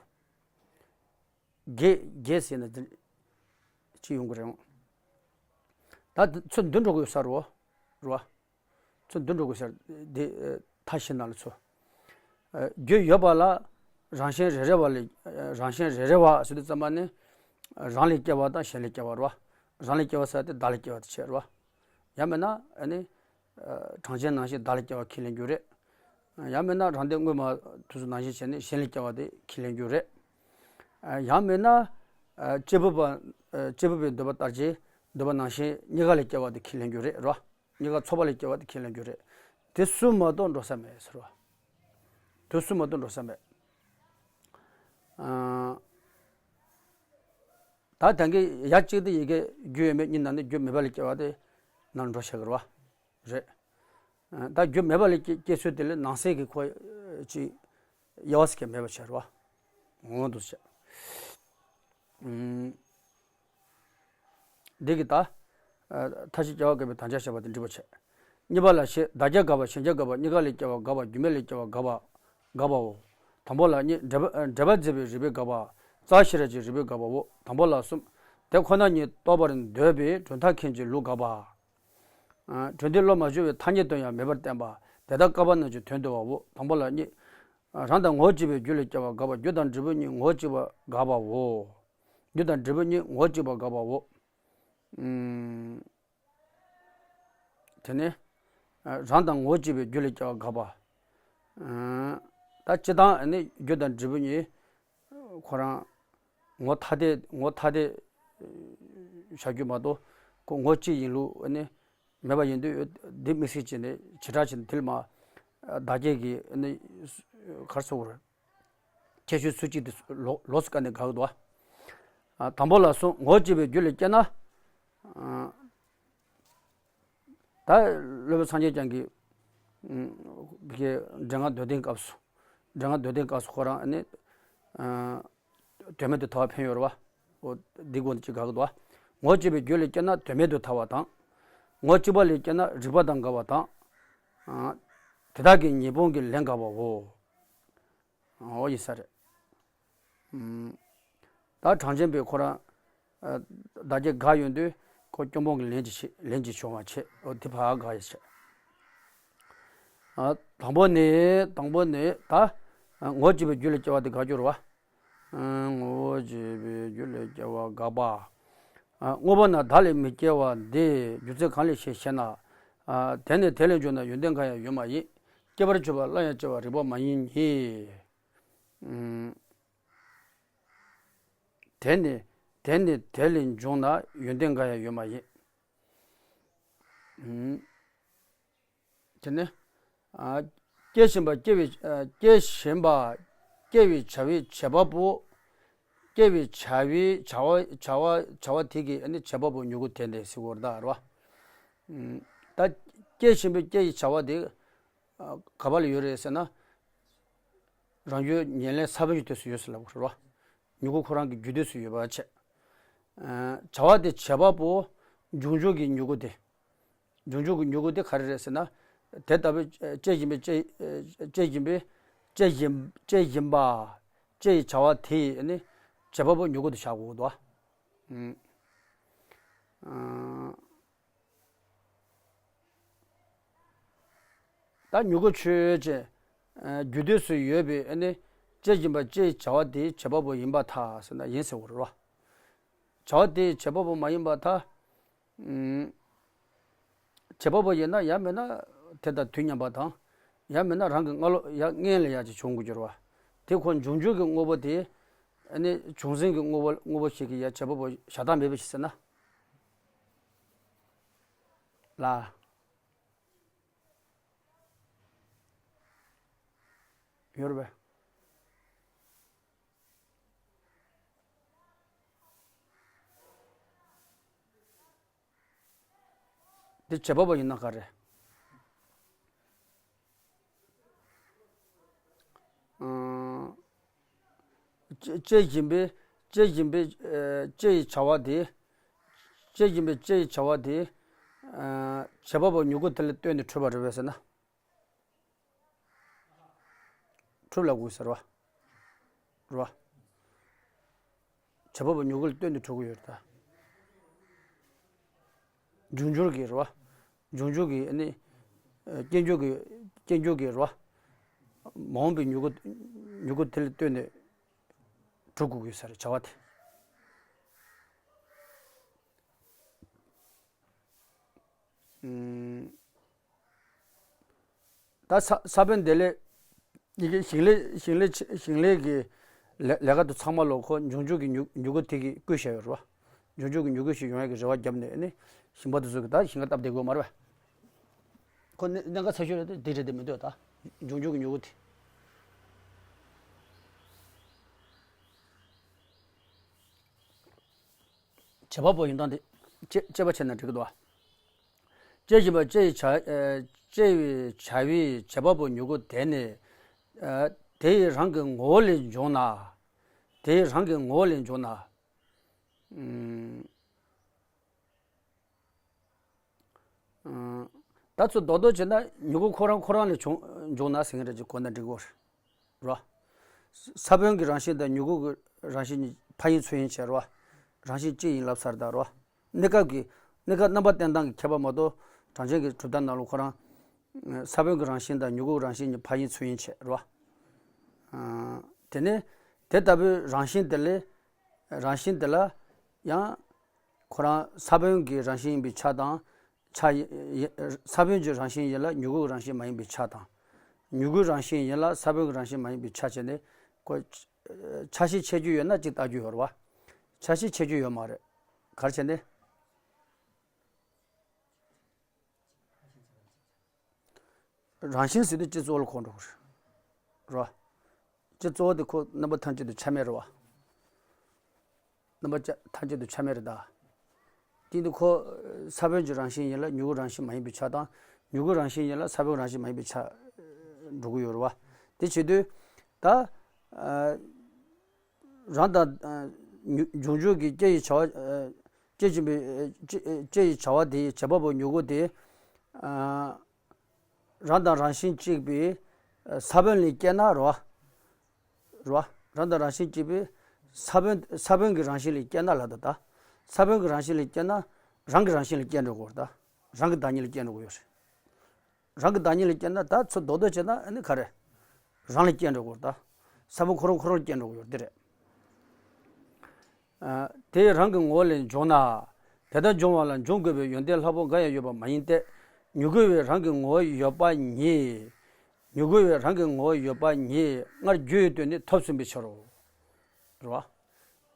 བརྒྱད་བརྒྱད་ཟེར་ན་འདི་ཅིག་ཡོང་གི་རེད། ད་འདི་ཚོ་འདི་འགྲོ་དགོས་ས་རེད་བ། རེད་བ། ཚོ་འདི་འགྲོ་དགོས་ས་རེད། འདི་ཨ་མཐའ་བཞི་ནང་ལ་ཚོ། ཨ། རྒྱུ་ཡོད་པ་ལ་རང་བཞིན་རེ་རེ་བ་ལས། ཨ། རང་བཞིན་རེ་རེ་བ་ཟེར་དུས་ཙམ་པ་ནི། རང་ལས་སྐྱེ་བ་དང་གཞན་ལས་སྐྱེ་བ་རེད་བ། རང་ལས་སྐྱེ་བ་ཟེར་དེ་བདག་ལས་སྐྱེ་བ་དེ་བྱས་རེད་བ། ཡང་མིན་ན་ཨ་ནི། ཨ། གྲངས་ཅན་ནང་བཞིན་བདག་ལས་སྐྱེ་བ་ཁས་ལེན་རྒྱུ་རེད། ཡང་མིན་ན་རང་སྡེ་དངོས་མ་དེ་ཚོ་ནང་བཞིན་བྱས་ནས་གཞན་ལས་སྐྱེ་བ་དེ་ཁས་ལེན་རྒྱུ་རེད། ཡང་མིན་ན། ཨ། སྐྱེས་བུ་པ། ཨ། སྐྱེས་བུ་པའི་འདོད་པ་ལྟར་གྱི་འདོད་པ་ནང་བཞིན་གཉིས་ཀ་ལས་སྐྱེ་བ་དེ་ཁས་ལེན་རྒྱུ་རེད་རོ། གཉིས་ཀ་ཚོགས་པ་ལས་སྐྱེ་བ་དེ་ཁས་ལེན་རྒྱུ་རེད། དེ་གསུམ་མ་གཏོགས་འགྲོ་ས་མེད་ཟེར་རོ། དེ་གསུམ་མ་གཏོགས་འགྲོ་ས་མེད། ཨ། ད་ད་གིན་ཡ་གཅིག་དེ་ཡི་གེ་རྒྱུ་ཡོད་མེད་གཉིས་ནང་ནས་རྒྱུ་མེད་པ་ལས་སྐྱེ་བ་དེ་ནང་འགྲོ་ཤག་གི་རོ། རེད། ད་རྒྱུ་མེད་པ་ལས་སྐྱེ་སྐྱེ་ཚུལ་དེ་ལས་ནང་གསེས་ཀྱི་ཁོ་ཅིག་དབྱེ་བ་ཟེར་མཁན་མེད་པ་བྱས་རོ། འོང་འདུག་བྱས། ཨུམ། འདི་གི་ད། ཨ། མཐའ་བཞི་སྐྱེ་བ་དགག་པའི་དམ་བཅའ་བཤད་པ་དེ་འགྲིག་པ་བྱས། གཉིས་པ་ལ་ཞེས་བདག་སྐྱེ་དགག་པ་གཞན་སྐྱེ་དགག་པ་གཉིས་ཀ་ལས་སྐྱེ་བ་དགག་པ་རྒྱུ་མེད་ལས་སྐྱེ་བ་དགག་པ། དགག་པའོ། དང་པོ་ལ་གཉིས། འགྲེལ་པ་འགྲེལ་པ་མཛད་པའི་རིགས་པས་དགག་པ། རྩ་ཤེས་རབ་ཀྱི་རིགས་པས་དགག་པའོ། དང་པོ་ལ་གསུམ། དེ་ཁོ་ན་ཉིད་རྟོགས་པར་འདོད་པའི་གྲུབ་མཐའ་མཁན་གྱི་ལུགས་དགག་པ། ཨ། གྲུབ་མཐས་བློ་མ་བྱུང་བའི་ཐ་སྙད་དུ་ཡང་མེད་པར་བསྟན་པ། དེ་ལྟར་བཀག་པ་རྣམས་ཀྱི་དོན་བསྡུ་བའོ། དང་པོ་ལ་གཉིས། རང་དང་ངོ་བོ་གཅིག་པའི་རྒྱུ་ལས་སྐྱེ་བ་དགག་པ། རྒྱུ་དང་འབྲས་བུ་གཉིས་ངོ་བོ་གཅིག་པ་དགག་པའོ། རྒྱུ་དང་འབྲས་བུ་གཉིས་ངོ་བོ་གཅིག་པ་དགག་པའོ། ཨུམ། དེ་ནས། ཨ། རང་དང་ངོ་བོ་གཅིག་པའི་རྒྱུ་ལས་སྐྱེ་བ་དགག་པ། ཨ། ད་སྤྱིར་བཏང་ཨ་ནི་རྒྱུ་དང་འབྲས་བུ་གཉིས། ཁོ་རང་ངོ་ཐ་དད་ངོ་ཐ་དད་བྱ་རྒྱུ་མ་གཏོགས་ཁོ་ངོ་གཅིག་ཡིན་ལུགས་ནི་མེད་པ་ཡིན་དུས། འདི་དམིགས་བསལ་བྱས་ནས་བྱེ་བྲག་ཅན་དེ་ལ་མ། བདག་སྐྱེ་གི་ནི་ག་རེ་ཟེར་དགོས་རེད། ཁྱད་ཆོས་སུ་གཅིག་དེ་ལོགས་ལོགས་སུ་བཀར་ནས་དགག་འདུག་བ། དང་པོ་ལ་གསུམ། ངོ་བོ་གཅིག་པའི་རྒྱུ་ལས་སྐྱེ་ན། ད་སློབ་དཔོན་སངས་རྒྱས་བསྐྱངས་ཀྱིས། ཨུམ། གི་འགྲེལ་ངག་མདོ་སྡེའི་སྐབས་སུ། འགྲེལ་ངག་མདོ་སྡེའི་སྐབས་སུ་ཁོ་རང་ནི། ཨ། དོན་མེད་དུ་ཐལ་བ་འཕེན་ཡོད་རེད་བ། འོ། འདི་སྒོ་ནས་ཅིག་དགག་གི་འདུག་བ། ངོ་བོ་གཅིག་པའི་རྒྱུ་ལས་སྐྱེ་ན་དོན་མེད་དུ་ཐལ་བ་དང་། ངོ་བོ་གཅིག་པ་ལས་སྐྱེ་ན་རིགས་པ་དང་འགལ་བ་དང་། ཨ། དེ་དག་གི་ཉེས་སྤོང་གི་ལན་དགག་པའོ། འོ་ཡིན་ས་རེད། ཨུམ། ད་གྲངས་ཅན་པས་ཁོ་རང་། ཨ། བདག་སྐྱེ་དགག་ཡོང་དུས་ཁོ་སྐྱོན་སྤོང་གི་ལན་གྱི་ཆེད་ལན་གྱི་བྱུང་བ་བྱེད། འོ་དེ་ཕར་དགག་ཡ་བྱེད། ཨ། དང་པོ་ནི་དང་པོ་ནི་ད། ཨ། ངོ་བོ་གཅིག་པའི་རྒྱུ་ལས་སྐྱེ་བ་དེ་དགག་རྒྱུ་རེད་བ། ཨ། ངོ་བོ་གཅིག་པའི་རྒྱུ་ལས་སྐྱེ་བ་དགག་པ། ཨ། དངོས་པོ་རྣམས་བདག་ལས་མི་སྐྱེ་བ་འདི་རྒྱུ་མཚན་གང་ལས་ཤེས་ཞེ་ན། ཨ། དེ་ནི་དེ་ལས་བྱུང་ན་ཡོན་ཏན་འགའ་ཡང་ཡོད་མ་ཡིན། སྐྱེ་བར་གྱུར་པ་སླར་ཡང་སྐྱེ་བ་རིགས་པ་མ་ཡིན་གྱི། ཨུམ། དེ་ནི་དེ་ནི་དེ་ལས་བྱུང་ན་ཡོན་ཏན་འགའ་ཡང་ཡོད་མ་ཡིན། ཨུམ། དེ་ནི། ཨ། སྐྱེ་བཞིན་པ་སྐྱེ་བའི། ཨ། སྐྱེ་བཞིན་པ་སྐྱེ་བའི་བྱ་བའི་བྱེད་པ་པོ། སྐྱེ་བའི་བྱ་བའི་བྱ་བ་བྱ་བ་བྱ་བ་དེ་གི་ཨ་ནི་བྱེད་པ་པོ་མྱུ་གུ་དེ་འདྲ་ཟེར་བ་རེད་བ། ཨུམ། ད་སྐྱེ་བཞིན་པའི་སྐྱེ་ཡི་བྱ་བ་དེ། ཨ། ག་པ་ལ་ཡོད་རེད་ཟེར་ན། རང་རྒྱུད་ཉེར་ལེན་ས་བོན་གྱི་དུས་སུ་ཡོད་ཟེར་ལབ་དགོས་རེད་བ། མྱུ་གུ་ཁོ་རང་གི་རྒྱུད་དུས་སུ་ཡོད་པ་བྱས། ཨ། བྱ་བ་དེ་བྱེད་པ་པོ་འབྱུང་འཇུག་གི་མྱུ་གུ་དེ། འབྱུང་འཇུག་གི་མྱུ་གུ་དེ་ག་རེ་རེད་ཟེར་ན། དེ་ལྟ་བུའི་སྐྱེ་བཞིན་པའི་སྐྱེ་སྐྱེ་བཞིན་པའི་སྐྱེ་བཞིན་སྐྱེ་བཞིན་པ་སྐྱེ་ཡི་བྱ་བ་དེ་ཡི་ནི་བྱེད་པ་པོ་མྱུ་གུ་དེ་བཞག་དགོས་འདུག་བ། ཨ། ད་མྱུ་གུ་ཆོས་ཅན། རྒྱུ་དུས་སུ་ཡོད་པའི་ཨ་ནི་སྐྱེ་བཞིན་པ་སྐྱེ་བྱ་བ་དེའི་བྱེད་པ་པོ་ཡིན་པར་ཐལ་ཟེར་ན་ཡིན་ཟེར་བ་རེད་བ། བྱ་བ་དེའི་བྱེད་པ་པོ་མ་ཡིན་པར་ཐལ། ཨུམ། བྱེད་པ་པོ་ཡིན་ན་ཡང་མིན་ན་དེ་དང་དུས་མཉམ་པ་དང་། ཡང་མིན་ན་རང་གི་སྔ་ལོགས་ཡང་སྔོན་ལ་ཡང་ཅིག་བྱུང་དགོས་ཀྱི་རེད་བ། དེ་ཁོ་འབྱུང་འགྱུར་གྱི་དངོས་པོ་དེ། ཨ་ནི་བྱུང་ཟིན་གྱི་དངོས་པོ་དངོས་པོ་ཞིག་གི་ཡང་བྱེད་པ་པོ་བཞག་སྟངས་མེད་པ་ཞིག་ཟེར་ན། ལ། ཡོད་རེད་པས། འདི་བྱེད་པ་པོ་ཡིན་ན་ག་རེ། ཨང་། སྐྱེ་སྐྱེ་བཞིན་པའི་སྐྱེ་བཞིན་པའི་ཨ་སྐྱེ་ཡི་བྱ་བ་དེ། སྐྱེ་བཞིན་པའི་སྐྱེ་ཡི་བྱ་བ་དེ། ཨ་བྱེད་པ་པོ་མྱུ་གུ་དེ་ལ་ལྟོས་ནས་གྲུབ་པ་རེད་པས་ཟེར་ན། གྲུབ་ལབ་དགོས་ཟེར་བ། རེད་བ། བྱེད་པ་པོ་མྱུ་གུ་ལ་ལྟོས་ནས་གྲུབ་ཀྱི་ཡོད་རེད་ད། འབྱུང་འགྱུར་གྱི་རེད་བ། འབྱུང་འགྱུར་གྱི་ཨ་ནི། ཨ་སྐྱེ་འགྱུར་གྱི་སྐྱེ་འགྱུར་གྱི་རེད་བ། མ་འོངས་པའི་མྱུ་གུ། མྱུ་གུ་དེ་ལ་ལྟོས་ནས་གྲུབ་དགོས་ཀྱི་ཡོད་ས་རེད་བྱ་བ་དེ། ཨུམ། ད་ས་ས་བོན་དེ་ལས། ཡི་གེ་ཞིང་ལས་ཞིང་ལས་ཞིང་ལས་ཀྱི་ལས་ལས་ཀ་དེ་ཚང་མ་ལོ་ཁོ་འབྱུང་འགྱུར་གྱི་མྱུ་མྱུ་གུ་དེ་གིས་བསྐུལ་བྱས་ཡོད་རེད་བ། འབྱུང་འགྱུར་གྱི་མྱུ་གུ་ཞིག་ཡོང་ཡ་གི་རེ་བ་བརྒྱབ་ནས་ནི་ཞིང་པ་དེ་ཚོ་གི་ད་ཞིང་ཁ་བཏབ་བསྡད་དགོས་མ་རེད་བ། ཁོ་གནད་གནད་འགག་ཆེ་ཤོས་རེད་དེ་དེ་རེད་དེ་མི་འདུག་ད། འབྱུང་འགྱུར་གྱི་མྱུ་གུ་དེ། བྱེད་པ་པོ་ཡིན་སྟངས་དེ་དཔྱད་དཔྱད་པ་བྱས་ན་འགྲིག་གི་འདུག་བ། སྐྱེ་བཞིན་པ་སྐྱེ་ཡི་བྱ། ཨ་སྐྱེ་བའི་བྱ་བའི་བྱེད་པ་པོ་མྱུ་གུ་དེ་ནི། ཨ་དེ་ཡི་རང་གི་ངོ་བོ་ལས་བྱུང་ན། དེ་ཡི་རང་གི་ངོ་བོ་ལས་བྱུང་ན། ཨུམ། ཨུམ། ད་ཚུར་རྡོག་རྡོག་བྱས་ན་མྱུ་གུ་ཁོ་རང་ཁོ་རང་ལས་བྱུང་བྱུང་ན་ཟེར་མཁན་རེད་ཅེས་གོ་ན་འགྲིག་གོ། རེད། ས་བོན་གྱི་རང་བཞིན་དང་མྱུ་གུ་གི་རང་བཞིན་གཉིས་ཕ་ཡིན་ཚུལ་ཡིན་བྱས་རེད་བ། རང་བཞིན་གཅིག་ཡིན་ལབ་ཚར་ད་རེད་བ། གནས་སྐབས་ཀྱི་གནས་སྐབས་རྣམ་པ་བསྟན་སྟངས་ཀྱི་ཁྱད་པར་མ་གཏོགས་གྲངས་ཅན་གྱི་གྲུབ་མཐའ་ནང་ལ་ཁོ་རང་། ས་བོན་གྱི་རང་བཞིན་དང་མྱུ་གུ་རང་བཞིན་གཉིས་ཕ་ཡིན་ཚུལ་ཡིན་བྱས་རེད་བ། དེ་ནས་དེ་ལྟ་བུའི་རང་བཞིན་དེ་ལས། རང་བཞིན་དེ་ལ་ཡང་། ཁོ་རང་ས་བོན་གྱི་རང་བཞིན་ཡིན་པའི་ཆ་དང་། ཆ་ཡི་ཡི་ས་བོན་གྱི་རང་བཞིན་ཡིན་ལ་མྱུ་གུའི་རང་བཞིན་མ་ཡིན་པའི་ཆ་དང་། མྱུ་གུའི་རང་བཞིན་ཡིན་ལ་ས་བོན་གྱི་རང་བཞིན་མ་ཡིན་པའི་ཆ་བྱས་ནས་ཁོ། ཆ་ཤས་ཕྱེ་རྒྱུ་ཡོད་ན་གཅིག་བལྟ་རྒྱུ་ཡོད་རེད་བ། ཆ་ཤས་ཕྱེ་རྒྱུ་ཡོད་མ་རེད། ག་རེ་བྱས་ནས། རང་བཞིན་ཟེར་དུས་སྤྱི་གཙོ་བོ་ལ་གོ་འགྲོ་གི་རེད། རེད་བ། སྤྱི་གཙོ་བོ་དེ་ཁོ་རྣམ་པ་ཐམས་ཅད་དུ་ཆ་མེད་རེད་བ། རྣམ་པ་ཅ་ཐམས་ཅད་དུ་ཆ་མེད་རེད་ད། དེ་འདི་ཁོ་ས་བོན་གྱི་རང་བཞིན་ཡིན་ལ་མྱུ་གུ་རང་བཞིན་མ་ཡིན་པའི་ཆ་དང་། མྱུ་གུ་རང་བཞིན་ཡིན་ལ་ས་བོན་རང་བཞིན་མ་ཡིན་པའི་ཆ་འགྲོ་གི་ཡོད་རེད་བ། དེ་བྱེད་དུས་ད། ཨ། རང་དང་། ཨ། མྱུ་འབྱུང་འགྱུར་གྱི་སྐྱེ་ཡི་བྱ་བ། ཨ། སྐྱེ་བཞིན་པའི། ཨ། སྐྱེ་སྐྱེ་ཡི་བྱ་བ་དེ་བྱེད་པ་པོ་མྱུ་གུ་དེ། ཨ། རང་དང་རང་བཞིན་གཅིག་པའི་ས་བོན་ལས་སྐྱེས་ན་རེད་བ། རེད་བ། རང་དང་རང་བཞིན་གཅིག་པའི་ས་བོན་ས་བོན་གྱི་རང་བཞིན་ལས་སྐྱེས་ན་ལབ་ད་ད། ས་བོན་གྱི་རང་བཞིན་ལས་སྐྱེས་ན་རང་གི་རང་བཞིན་ལས་སྐྱེས་འགྲོ་དགོས་རེད་ད། རང་གི་བདག་ཉིད་ལས་སྐྱེས་འགྲོ་དགོས་ཡོད་རེད། རང་གི་བདག་ཉིད་ལས་སྐྱེས་ན་ད་ཚུར་རྡོག་རྡོག་བྱས་ན་ཨ་ནི་ག་རེ། རང་ལས་སྐྱེས་འགྲོ་དགོས་རེད་ད། ས་བོན་ཁོ་རང་ཁོ་རང་ལས་སྐྱེས་འགྲོ་དགོས་ཡོད་འདི་རེད། ཨ། དེ་རང་གི་ངོ་བོ་ལས་བྱུང་ན། དེ་ལྟར་འབྱུང་བ་ལ་འབྱུང་དགོས་པའི་ཡོན་ཏན་ལྷག་པོ་འགའ་ཡང་ཡོད་པ་མ་ཡིན་ཏེ། མྱུ་གུ་བས་རང་གི་ངོ་བོ་ཡོད་པ་ཉིད། མྱུ་གུ་བས་རང་གི་ངོ་བོ་ཡོད་པ་ཉིད་སྔར་རྒྱུ་ཡི་དོན་ནི་ཐོབ་ཟིན་པའི་ཕྱིར་རོ། རེད་བ།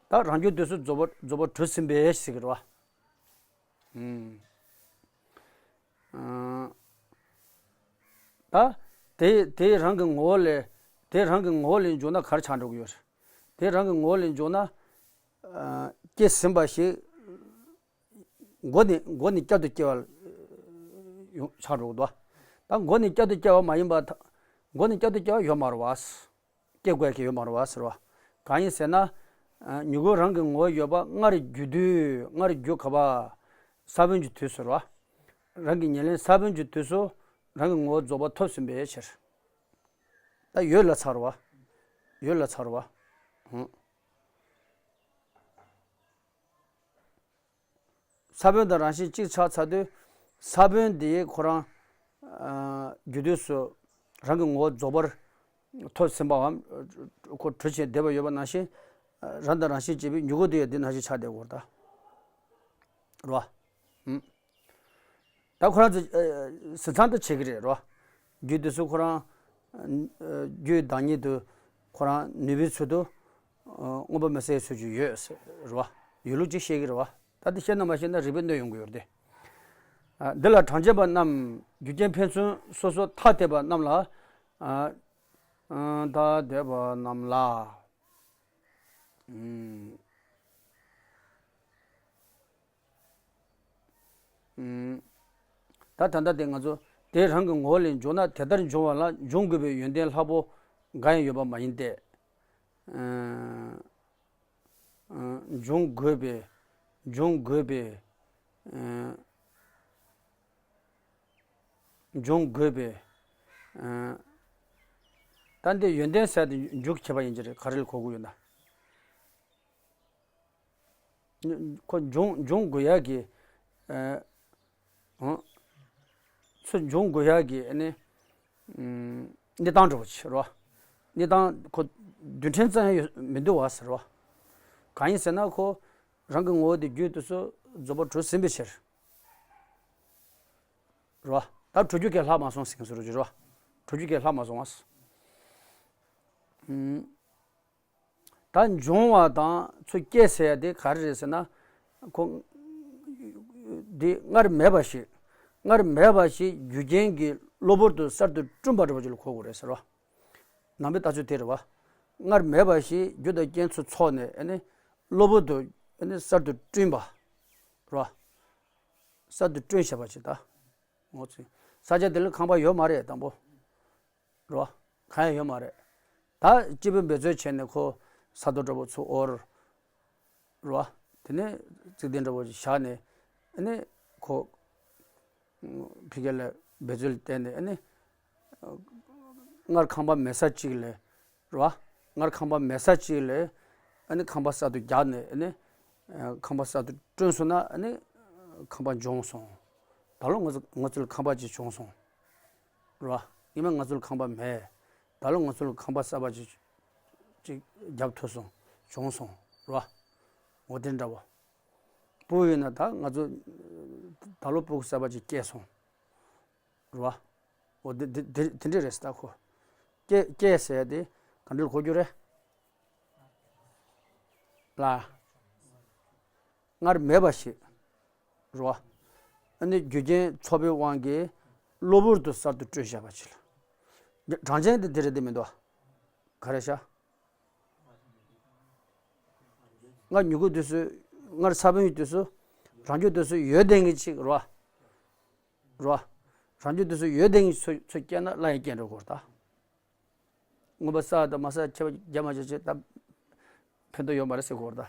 ད་རང་རྒྱུ་དུས་སུ་རྫོགས་པ་རྫོགས་པ་གྲུབ་ཟིན་པའི་ཕྱིར་རེད་བ། ཨུམ། ཨ། ད་དེ་དེ་རང་གི་ངོ་བོ་ལས། དེ་རང་གི་ངོ་བོ་ལས་འཇོག་ན་ག་རེ་ཆགས་འགྲོ་གི་ཡོད་རེད། དེ་རང་གི་ངོ་བོ་ལས་འཇོག་ན། ཨ། སྐྱེས་ཟིན་པ་ཞིག་མགོ་ནས་མགོ་ནས་བསྐྱར་དུ་སྐྱེ་བ་ཡོང་ཆགས་འགྲོ་གི་འདུག་ད་མགོ་ནས་བསྐྱར་དུ་སྐྱེ་བ་མ་ཡིན་པ་ད། མགོ་ནས་བསྐྱར་དུ་སྐྱེ་བ་ཡོད་མ་རེད་བ། སྐྱེ་དགོས་ཀྱི་ཡོད་མ་རེད་བ་ཟེར་བ། གང་ཡིན་ཟེར་ན། ཨ། མྱུ་གུ་རང་གི་ངོ་བོ་ཡོད་པ་སྔར་རྒྱུ་དུས་སྔར་རྒྱུ་ག་བ། ས་བོན་གྱི་དུས་སུ་རེད་བ། རང་གི་ཉེར་ལེན་ས་བོན་གྱི་དུས་སུ་རང་གི་ངོ་བོ་རྫོགས་པ་ཐོབ་ཟིན་པའི་ཕྱིར། ད་ཡོད་ལ་ཚར་བ། ཡོད་ལ་ཚར་བ། ཧུམ། ས་བོན་དང་རང་བཞིན་གཅིག་ཆགས་ཚར་དུས། ས་བོན་དེ་ཁོ་རང་། ཨ། རྒྱུ་དུས་སུ་རང་གི་ངོ་བོ་རྫོགས་པར་ཐོབ་ཟིན་པའམ་ཁོ་གྲུབ་ཆེན་བསྡད་པ་ཡོད་པ་ནང་བཞིན། རང་དང་རང་བཞིན་གཅིག་པའི་མྱུ་གུ་དེ་ཡང་འདི་ནང་བཞིན་ཆགས་བསྡད་དགོས་རེད་ད། རེད་བ། ད་ཁོ་རང་ཚོ་ཟིན་ཚང་དུ་བྱེད་ཀྱི་རེད་རོ། རྒྱུ་དེ་ཚོ་ཁོ་རང་རྒྱུའི་བདག་ཉིད་དུ་ཁོ་རང་ནུས་པའི་ཚུལ་དུ་མངོན་པ་མི་གསལ་ཚུལ་གྱི་ཡོད་རེད་བ། ཡོད་ལུགས་ཅིག་བཤད་ཀྱི་རེད་བ། ད་དེ་བཤད་ན་མ་བཤད་ན་རིགས་པས་གནོད་ཡོང་གི་ཡོད་རེད་དེ། འདི་ལ་གྲངས་ཅན་པ་རྣམས་རྒྱུ་རྐྱེན་ཕན་ཚུན་སོ་སོར་ཐ་དད་པ་རྣམས་ལ། ཐ་དད་པ་རྣམས་ལ། ད་ད་ལྟ་དེ་ང་ཚོ་དེ་རང་གི་ངོ་བོ་ལས་འབྱུང་ན་དེ་ལྟར་འབྱུང་བ་ལ་འབྱུང་དགོས་པའི་ཡོན་ཏན་ལྷག་པོ་འགའ་ཡང་ཡོད་པ་མ་ཡིན་ཏེ། འབྱུང་དགོས་པའི། འབྱུང་དགོས་པའི། འབྱུང་དགོས་པའི། ད་འདི་ཡོན་ཏན་ཟེར་དེ་འཇུག་བྱེད་པ་ཡིན་གྱི་རེད། ག་རེ་ལ་གོ་དགོས་ཡོད་ན། ཁོ་འབྱུང་འབྱུང་དགོས་ཡག་གི། ཚུར་འབྱུང་དགོས་ཡག་གི་ཨ་ནི། གནས་སྟངས་འདྲ་པོ་ཅིག་རེད་བ། གནས་སྟངས་ཁོ་རྡུལ་ཕྲན་ཙམ་ཡང་ཡོད་མི་འདུག་བ་ཟེར་བ། གང་ཡིན་ཟེར་ན་ཁོ་རང་གི་ངོ་བོ་དེ་རྒྱུ་དེ་ཚོ་རྫོགས་པ་གྲུབ་ཟིན་པའི་ཕྱིར། རེད་བ། ད་གྲུབ་རྒྱུ་གས་ལྷག་མ་སོང་ཟེར་གྱི་རེད་བ། གྲུབ་རྒྱུ་གས་ལྷག་མ་སོང་བ། ད་འབྱུང་བ་དང་ཚུར་སྐྱེ་ཟེར་ཡ་དེ་ག་རེ་རེད་ཟེར་ན། ཁོ་འདི་སྔར་མེད་པ་ཞིག་སྔར་མེད་པ་ཞིག་རྒྱུ་རྐྱེན་གྱིས་གློ་བུར་དུ་གསར་དུ་བསྐྲུན་པ་འདྲ་པོ་ཅིག་ལ་གོ་དགོས་རེད་ཟེར་བ། ནང་པའི་ལྟ་ཚུལ་དེ་རེད་བ། སྔར་མེད་པ་ཞིག་རྒྱུ་དང་རྐྱེན་ཚུར་ཚོགས་ནས་ཨ་ནི་གློ་བུར་དུ་ཨ་ནི་གསར་དུ་བསྐྲུན་པ། རེད་བ། གསར་དུ་བསྐྲུན་བྱས་པ་ཞིག་ད། ངོ་ཚ། ས་ཆ་དེ་ལ་ཁང་པ་ཡོད་མ་རེད་དང་པོ། རོ། གང་ཡང་ཡོད་མ་རེད། ད་སྐྱིད་པོ་འབད་རྩོལ་བྱས་ནས་ཁོ་ས་རྡོ་འདྲ་པོ་ཚུར་དབོར། རོ། དེ་ནས་བརྩིགས་གདན་འདྲ་པོ་ཅིག་བཞག་ནས། ཨ་ནི་ཁོ་ཕ་གི་ལ་འབད་རྩོལ་བསྟན་ནས་ཨ་ནི་སྔར་ཁང་པ་མེད་ས་གཅིག་ལ། རོ། སྔར་ཁང་པ་མེད་ས་གཅིག་ལ་ཨ་ནི་ཁང་པ་གསར་དུ་རྒྱག་ནས་ཨ་ནི་ཁང་པ་གསར་དུ་བསྐྲུན་སོང་ན་ཨ་ནི་ཁང་པ་འབྱུང་སོང་། ད་ལོ་ང་ཚོ་ང་ཚོ་ལ་ཁང་པ་ཅིག་བྱུང་སོང་། རོ། ཡིན་ན་ང་ཚོ་ལ་ཁང་པ་མེད། ད་ལོ་ང་ཚོ་ལ་ཁང་པ་གསར་པ་ཅིག་ཅིག་རྒྱབ་ཐུབ་སོང་། བྱུང་སོང་། རོ། འོ་དེ་འདྲ་བོ། སྤུ་ཡིན་ན་ད་ང་ཚོ་ད་ལོ་སྤུ་གུ་གསར་པ་ཅིག་སྐྱེས་སོང་། རོ། འོ་དེ་དེ་དེ་དེ་འདྲ་རེད་ཟེར་ད་ཁོ། སྐྱེས་སྐྱེས་ཟེར་དེ་ག་འདྲ་གོ་རྒྱུ་རེད། ལ། སྔར་མེད་པ་ཞིག་རོ། ཨ་ནི་རྒྱུ་རྐྱེན་ཚོགས་པའི་དབང་གིས་གློ་བུར་དུ་གསར་དུ་བསྐྲུན་བཞག་པ་ཅིག་ལ། གྲངས་ཅན་དེ་དེ་རེད་དེ་མི་འདུག་ག་ག་རེ་ཤ། སྔར་མྱུ་གུ་དུས་སུ། སྔར་ས་བོན་དུས་སུ། རང་རྒྱུ་དུས་སུ་ཡོད་དེ་ངེས་ཅིག་རོ། རོ། རང་རྒྱུ་དུས་སུ་ཡོད་དེ་ངེས་ཚུལ་ཚུལ་སྐྱེས་ན་སླར་ཡང་སྐྱེ་འགྲོ་དགོས་ད། མངོན་པ་གསལ་དང་མ་གསལ་ཁྱད་པར་རྒྱ་མ་ཆེ་ཆེ་ད། ཕན་ཐོགས་ཡོད་མ་རེད་ཟེར་དགོས་ད།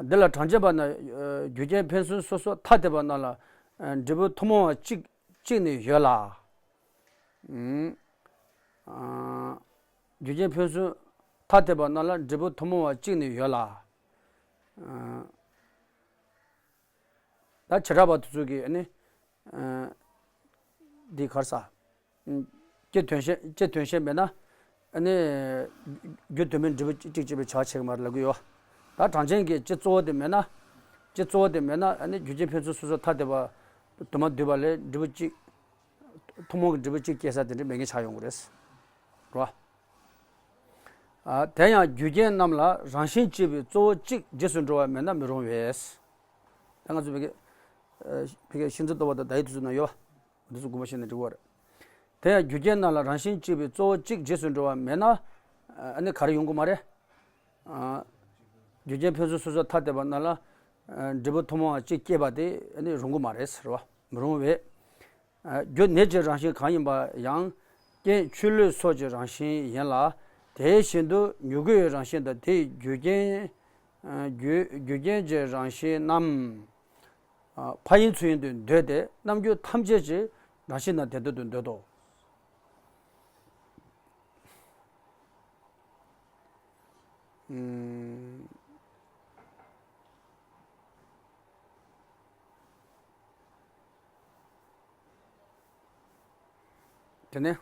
འདི་ལ་གྲངས་ཅན་པ་ན་རྒྱུ་རྐྱེན་ཕན་ཚུན་སོ་སོ་ཐ་དད་པ་རྣམས་ལ་འབྲས་བུ་ཐུན་མོང་བ་གཅིག་གཅིག་ནི་ཡོད་ལ། རྒྱུ་རྐྱེན་ཕན་ཚུན་ཐ་དད་པ་རྣམས་ལ་འབྲས་བུ་ཐུན་མོང་བ་གཅིག་ནི་ཡོད་ལ། ད་བྱེ་བྲག་པ་དེ་ཚོ་གིས་ནི། འདི་གར་ས། སྐྱེ་དོན་ཤེས་སྐྱེ་དོན་ཤེས་མེད་ན། ཨ་ནི། རྒྱུ་དོན་མེད་འབྲས་བུ་གཅིག་གཅིག་པའི་བྱ་བ་བྱེད་ཀྱི་མ་རེད་ལབ་ཀྱི་ཡོད། ད་གྲངས་ཅན་གྱི་སྤྱི་གཙོ་བོ་དེ་མེད་ན། སྤྱི་གཙོ་བོ་དེ་མེད་ན་ཨ་ནི་རྒྱུ་རྐྱེན་ཕན་ཚུན་སོ་སོ་ཐ་དད་པ། དུ་མ་འདུས་པ་ལས་འབྲས་བུ་གཅིག་ཐུན་མོང་གི་འབྲས་བུ་གཅིག་སྐྱེ་ས་དེ་འདྲ་མེད་མཁན་ཆགས་ཡོང་གི་རེད། རོ། དེ་ཡང་རྒྱུ་རྐྱེན་རྣམས་ལ་རང་བཞིན་གཅིག་པའི་གཙོ་བོ་གཅིག་རྗེས་སུ་འགྲོ་བ་མེད་ན་མི་རུང་བས། ད་ང་ཚོ་བོད་སྐད། བོད་སྐད་ཤིང་རྩི་ལྟོ་བ་དང་ཟླ་ཡི་དུས་ཚོད་ན་ཡོད། འདི་ཚོ་དགོངས་པ་བཞེས་ན་འགྲིག་གི་རེད། དེ་ཡང་རྒྱུ་རྐྱེན་རྣམས་ལ་རང་བཞིན་གཅིག་པའི་གཙོ་བོ་གཅིག་རྗེས་སུ་འགྲོ་བ་མེད་ན། ཨ་ནི་ག་རེ་ཡོང་གི་མ་རེད། རྒྱུ་རྐྱེན་ཕན་ཚུན་སོ་སོར་ཐ་དད་པ་རྣམས་ལ། འབྲས་བུ་ཐུན་མོང་བ་གཅིག་སྐྱེས་པ་དེ་ཨ་ནི་རུང་གི་མ་རེད་ཟེར་བ། མི་རུང་བས། རྒྱུ་ནད་ཀྱི་རང་བཞིན་གང་ཡིན་པ་ཡང་། རྐྱེན་ཆུ་ལུད་སོགས་ཀྱི་རང་བཞིན་ཡིན་ལ། དེ་བཞིན་དུ་མྱུ་གུའི་རང་བཞིན་དང་དེའི་རྒྱུ་རྐྱེན། རྒྱུ་རྒྱུ་རྐྱེན་གྱི་རང་བཞིན་རྣམས། ཕ་ཡིན་ཚུལ་ཡིན་དུ་འདོད་དེ་རྣམ་འགྱུར་ཐམས་ཅད་ཀྱི་རང་བཞིན་དང་དེ་ལྟར་དུ་འདོད་དོ། དེ་ནས་